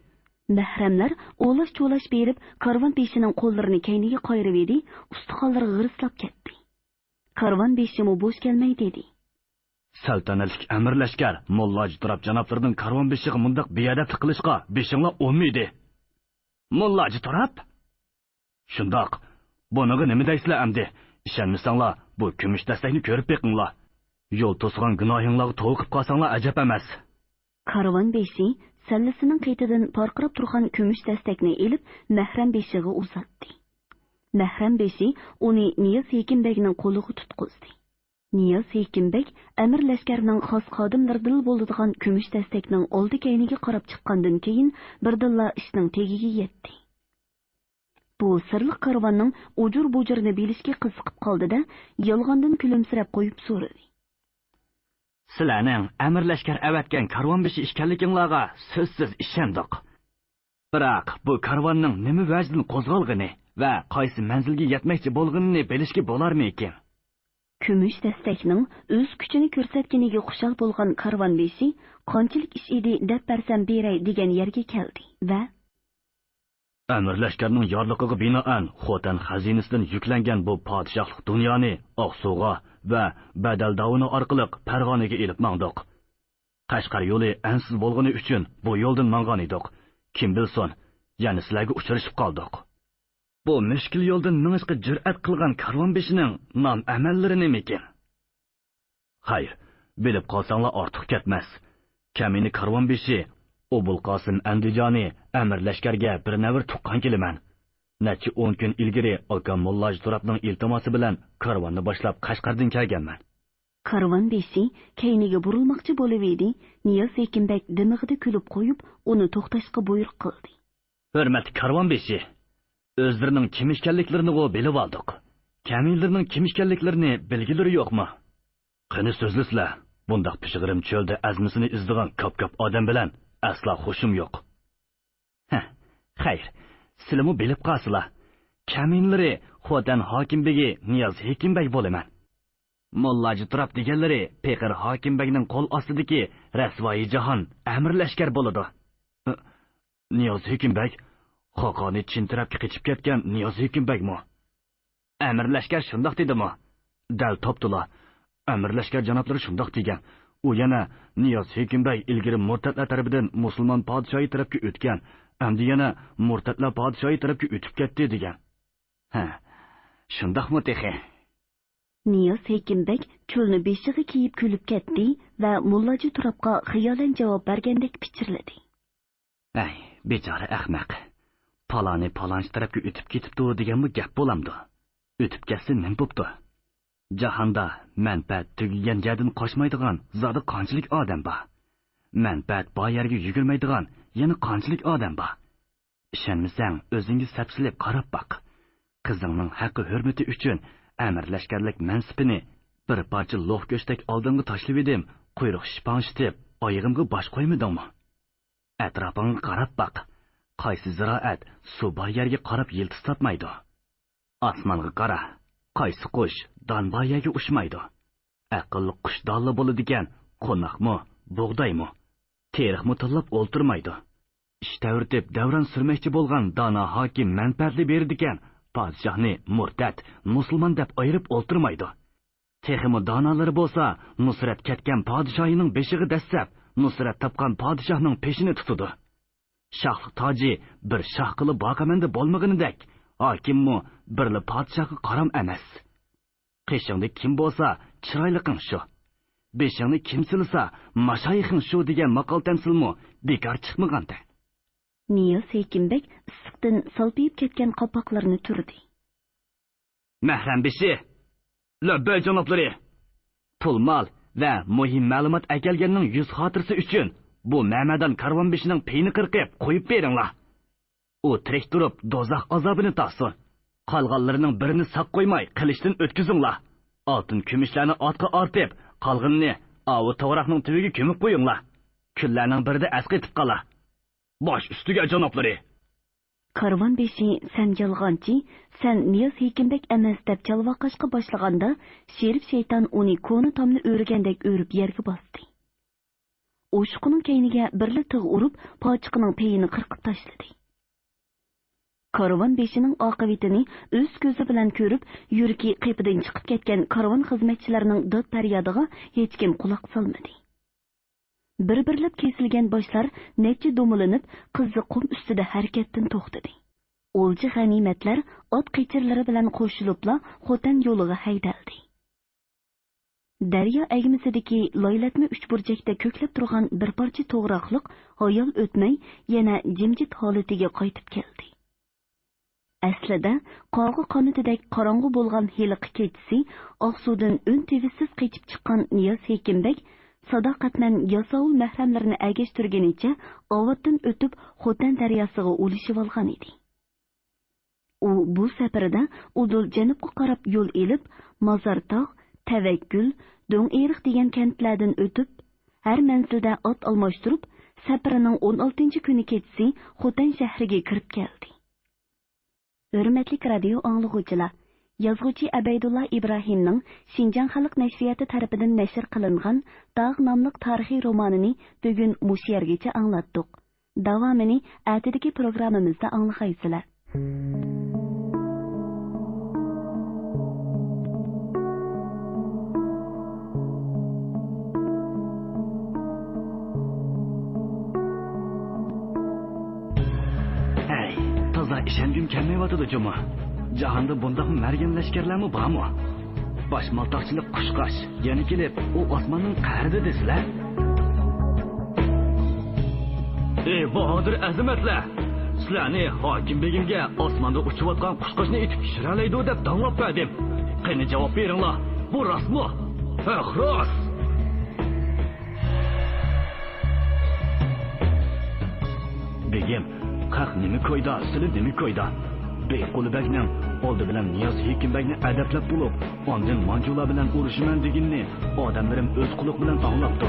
مەھرەملەر ئولاش-چولاش بېرىپ، كارۋان بېشىنىڭ قوللىرىنى كەينىگە قايرىۋىدى، ئۇستىخانلىرى غىرىسلاپ كەتتى. كارۋان بېشىمۇ بوش كەلمەي دېدى. سەلتەنەتلىك ئەمىر لەشكەر، موللاجى تۇراب جانابلىرىنىڭ كارۋان بېشىغا مۇنداق بىئەدەپلىك قىلىشقا بېشىڭلار ئۇنىمىدى. موللاجى تۇراب؟ شۇنداق. بۇنىڭغا نېمە دەيسىلەر ئەمدى؟ ئىشەنمىسەڭلار، بۇ كۈمۈش دەستەكنى كۆرۈپ بېقىڭلار. يول توسىغان گۇناھىڭلارغا توۋا قىلىپ قالساڭلار ئەجەب ئەمەس. كارۋان بېشى سەللىسىنىڭ قېتىدىن پارقىراپ تۇرغان كۈمۈش دەستەكنى ئېلىپ، مەھرەم بېشىغا ئۇزاتتى. مەھرەم بېشى ئۇنى نىياز ھېكىمبەگنىڭ قولىغا تۇتقۇزدى. نىياز ھېكىمبەگ ئەمىر لەشكەرنىڭ خاس خادىملىرىدىلا بولىدىغان كۈمۈش دەستەكنىڭ ئالدى كەينىگە قاراپ چىققاندىن كېيىن، بىردىنلا ئىشنىڭ تېگىگە يەتتى. بۇ سىرلىق كارۋاننىڭ ئۇجۇر-بۇجۇرىنى بىلىشكە قىزىقىپ قالدى-دە، يالغاندىن كۈلۈمسىرەپ قويۇپ سورىدى. سىلەرنىڭ ئەمىر لەشكەر ئەۋەتكەن كارۋان بېشى ئىكەنلىكىڭلارغا سۆزسىز ئىشەندۇق. بىراق بۇ كارۋاننىڭ نېمە ۋەجدىن قوزغالغىنى ۋە قايسى مەنزىلگە يەتمەكچى بولغىنىنى بىلىشكە بولارمىكىن؟ كۈمۈش دەستەكنىڭ ئۆز كۈچىنى كۆرسەتكىنىگە خۇشال بولغان كارۋان بېشى، قانچىلىك ئىش ئىدى دەپ بەرسەم بېرەي دېگەن يەرگە كەلدى ۋە ئەمىر لەشكەرنىڭ يارلىقىغا بىنائەن، خوتەن خەزىنىسىدىن يۈكلەنگەن بۇ پادىشاھلىق دۇنيانى ئاقسۇغا ۋە بەدەل داۋىنى ئارقىلىق پەرغانىگە ئېلىپ ماڭدۇق. قەشقەر يولى ئەنسىز بولغىنى ئۈچۈن بۇ يولدىن ماڭغان ئىدۇق. كىم بىلسۇن، يەنە سىلەرگە ئۇچرىشىپ قالدۇق. بۇ مۈشكۈل يولدىن مېڭىشقا جۈرئەت قىلغان كارۋان بېشىنىڭ نام-ئەمەللىرى نېمىكىن؟ خەير، بىلىپ قالساڭلار ئارتۇق كەتمەس. كەمىنە كارۋان بېشى، ئوبۇلقاسىم ئەندىجانى ئەمىر لەشكەرگە بىر نەۋرە تۇغقان كېلىمەن. نەچچە ئون كۈن ئىلگىرى ئاكام موللاجى تۇرابنىڭ ئىلتىماسى بىلەن كارۋاننى باشلاپ قەشقەردىن كەلگەنمەن. كارۋان بېشى كەينىگە بۇرۇلماقچى بولۇۋىدى، نىياز ھېكىم بەگ دىمىقىدا كۈلۈپ قويۇپ، ئۇنى توختاشقا بۇيرۇق قىلدى. ھۆرمەتلىك كارۋان بېشى، ئۆزلىرىنىڭ كىم ئىكەنلىكلىرىنىغۇ بىلىۋالدۇق. كەمىنىلىرىنىڭ كىم ئىكەنلىكلىرىنى بىلگۈلىرى يوقمۇ؟ قېنى سۆزلىسىلە، بۇنداق پىشغىرىم چۆلدە ئەزمىسىنى ئىزدىغان كاپ-كاپ ئادەم بىلەن ئەسلا خۇشۇم يوق. ھە، خەير، سىلىمۇ بىلىپ قالسىلا. كەمىنىلىرى خوتەن ھاكىم بېگى نىياز ھېكىم بەگ بولىمەن. موللاجى تۇراب دېگەنلىرى پېقىر ھاكىم بەگنىڭ قول ئاستىدىكى رەسۋايىجاھان ئەمىر لەشكەر بولىدۇ. نىياز ھېكىم بەگ؟ خاقانى چىن تەرەپكە قېچىپ كەتكەن نىياز ھېكىم بەگمۇ؟ ئەمىر لەشكەر شۇنداق دېدىمۇ؟ دەل تاپتىلا. ئەمىر لەشكەر جانابلىرى شۇنداق دېگەن. ئۇ يەنە نىياز ھېكىم بەگ ئىلگىرى مۇرتەتلەر تەرىپىدىن مۇسۇلمان پادىشاھى تەرەپكە ئۆتكەن، ئەمدى يەنە مۇرتەتلەر پادىشاھى تەرەپكە ئۆتۈپ كەتتى دېگەن. ھە، شۇنداقمۇ تېخى؟ نىياز ھېكىم بەگ چۆلنى بېشىغا كىيىپ كۈلۈپ كەتتى ۋە موللاجى تۇرابقا خىيالەن جاۋاب بەرگەندەك پىچىرلىدى. ئەي، بىچارە ئەخمەق. پالانى پالانچى تەرەپكە ئۆتۈپ كېتىپتۇ دېگەنمۇ گەپ بولامدۇ؟ ئۆتۈپ كەتسە نېمە بوپتۇ؟ جاھاندا مەنپەئەت تۈگىگەن يەردىن قاچمايدىغان زادى قانچىلىك ئادەم بار؟ مەنپەئەت بار يەرگە يۈگۈرمەيدىغان يەنە قانچىلىك ئادەم بار؟ ئىشەنمىسەڭ، ئۆزۈڭگە سەپسېلىپ قاراپ باق. قىزىڭنىڭ ھەققى-ھۆرمىتى ئۈچۈن ئەمىر لەشكەرلىك مەنسىپىنى بىر پارچە لوھ گۆشتەك ئالدىڭغا تاشلىۋىدىم، قۇيرۇق شىپاڭشىتىپ، ئايىغىمغا باش قويمىدىڭمۇ؟ ئەتراپىڭغا قاراپ باق. قايسى زىرائەت سۇ بار يەرگە قاراپ يىلتىز تارتمايدۇ؟ ئاسمانغا قارا. قايسى قۇش دان بار يەرگە ئۇچمايدۇ؟ ئەقىللىق قۇش دانلا بولىدىكەن، قوناقمۇ، بۇغدايمۇ، تېرىقمۇ تىللاپ ئولتۇرمايدۇ. ئىش تەۋرىتىپ دەۋران سۈرمەكچى بولغان دانا ھاكىم مەنپەئەتلى بېرىدىكەن، پادىشاھنى مۇرتەت، مۇسۇلمان دەپ ئايرىپ ئولتۇرمايدۇ. تېخىمۇ دانالىرى بولسا، نۇسرەت كەتكەن پادىشاھىنىڭ بېشىغا دەسسەپ، نۇسرەت تاپقان پادىشاھنىڭ پېشىنى تۇتىدۇ. شاھلىق تاجى بىر شاھقىلا باقىمەندە بولمىغىنىدەك، ھاكىممۇ بىرلا پادىشاھقا قارام ئەمەس. «قېشىڭدا كىم بولسا، چىرايلىقىڭ شۇ. بېشىڭنى كىم سىلىسا، ماشايىخىڭ شۇ» دېگەن ماقال-تەمسىلمۇ بىكار چىقمىغانتى. نىياز ھېكىم بەگ ئىسسىقتىن سالپىيىپ كەتكەن قاپاقلىرىنى تۈردى. مەھرەم بېشى! لەببەي جانابلىرى! پۇل-مال ۋە مۇھىم مەلۇمات ئەكەلگەننىڭ يۈز خاتىرىسى ئۈچۈن بۇ مەمەدان كارۋان بېشىنىڭ پېيىنى قىرقىپ قويۇپ بېرىڭلار. ئۇ تىرىك تۇرۇپ دوزاخ ئازابىنى تارتسۇن. قالغانلىرىنىڭ بىرىنى ساق قويماي قىلىچتىن ئۆتكۈزۈڭلار. ئالتۇن-كۈمۈشلەرنى ئاتقا ئارتىپ، قالغىنىنى ئاۋۇ توغراقنىڭ تۈۋىگە كۆمۈپ قويۇڭلار. كۈنلەرنىڭ بىرىدە ئەسقېتىپ قالار. باش ئۈستىگە، جانابلىرى! كارۋان بېشى «سەن يالغانچى، سەن نىياز ھېكىم بەگ ئەمەس» دەپ چالۋاقاشقا باشلىغاندا، شېرىپ شەيتان ئۇنى كونا تامنى ئۆرۈگەندەك ئۆرۈپ يەرگە باستى. ئوشۇقىنىڭ كەينىگە بىرلا تىغ ئۇرۇپ، پاچىقىنىڭ پېيىنى قىرقىپ تاشلىدى. كارۋان بېشىنىڭ ئاقىۋىتىنى ئۆز كۆزى بىلەن كۆرۈپ، يۈرىكى قېپىدىن چىقىپ كەتكەن كارۋان خىزمەتچىلەرنىڭ داد-پەريادىغا ھېچكىم قۇلاق سالمىدى. بىر-بىرلەپ كېسىلگەن باشلار نەچچە دومىلىنىپ، قىزىل قۇم ئۈستىدە ھەرىكەتتىن توختىدى. ئولجا-غەنىيمەتلەر ئات قېچىرلىرى بىلەن قوشۇلۇپلا خوتەن يولىغا ھەيدەلدى. دەريا ئەگمىسىدىكى لايلاتما ئۈچبۇرجەكتە كۆكلەپ تۇرغان بىر پارچە توغراقلىق ھايال ئۆتمەي يەنە جىمجىت ھالىتىگە قايتىپ كەلدى. ئەسلىدە قاغا قانىتىدەك قاراڭغۇ بولغان ھېلىقى كېچىسى ئاقسۇدىن ئۈن-تىۋىسسىز قېچىپ چىققان نىياز ھېكىم بەگ ساداقەتمەن ياساۋۇل مەھرەملىرىنى ئەگەشتۈرگىنىچە ئاۋاتتىن ئۆتۈپ خوتەن دەرياسىغا ئۇلىشىۋالغان ئىدى. ئۇ بۇ سەپىرىدە ئۇدۇل جەنۇبقا قاراپ يول ئېلىپ، مازارتاغ، تەۋەككۈل، دۆڭئېرىق دېگەن كەنتلەردىن ئۆتۈپ، ھەر مەنزىلدە ئات ئالماشتۇرۇپ، سەپىرىنىڭ ئون ئالتىنچى كۈنى كېچىسى خوتەن شەھىرىگە كىرىپ كەلدى. ھۆرمەتلىك رادىيو ئاڭلىغۇچىلار، يازغۇچى ئەبەيدۇللا ئىبراھىمنىڭ شىنجاڭ خەلق نەشرىياتى تەرىپىدىن نەشر قىلىنغان داغ ناملىق تارىخىي رومانىنى بۈگۈن مۇشۇ يەرگىچە ئاڭلاتتۇق. داۋامىنى ئەتىدىكى پروگراممىمىزدا ئاڭلىغايسىلەر. ھەي، تازا ئىشەنگۈم كەلمەيۋاتىدۇ جۇمۇ. جاھاندا بۇنداق مەرگەن لەشكەرلەرمۇ بارمۇ؟ باشمالتاقچىلىق قۇشقاچ يەنە كېلىپ، ئۇ ئاسماننىڭ قەھرىدە دېسىلە. ئى باھادىر ئەزىمەتلەر! سىلەرنى ھاكىم بېگىمگە ئاسماندا ئۇچۇۋاتقان قۇشقاچنى ئېتىپ پىشۇرالايدۇ دەپ داڭلاپ بەردىم. قېنى جاۋاب بېرىڭلار، بۇ راستمۇ؟ ھەق راست! بېگىم، خەق نېمە كويدا، سىلى نېمە كويدا؟ بەيقۇلى بەگنىڭ ئالدى بىلەن نىياز ھېكىم بەگنى ئەدەپلەپ بولۇپ، ئاندىن مانجۇلار بىلەن ئۇرۇشىمەن دېگىنىنى ئادەملىرىم ئۆز قۇلىقى بىلەن ئاڭلاپتۇ.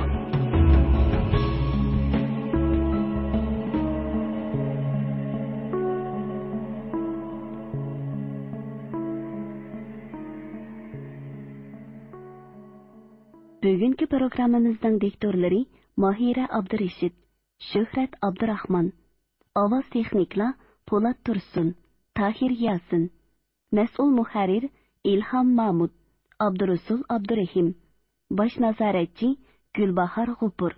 بۈگۈنكى پروگراممىمىزنىڭ دىكتورلىرى ماھىرە ئابدۇرېشىت، شۆھرەت ئابدۇراخمان. ئاۋاز تېخنىكلار پولات تۇرسۇن، تاھىر ياسىن. مەسئۇل مۇھەررىر ئىلھام مامۇت، ئابدۇرۇسۇل ئابدۇرېھىم. باش نازارەتچى گۈلباھار غوپۇر.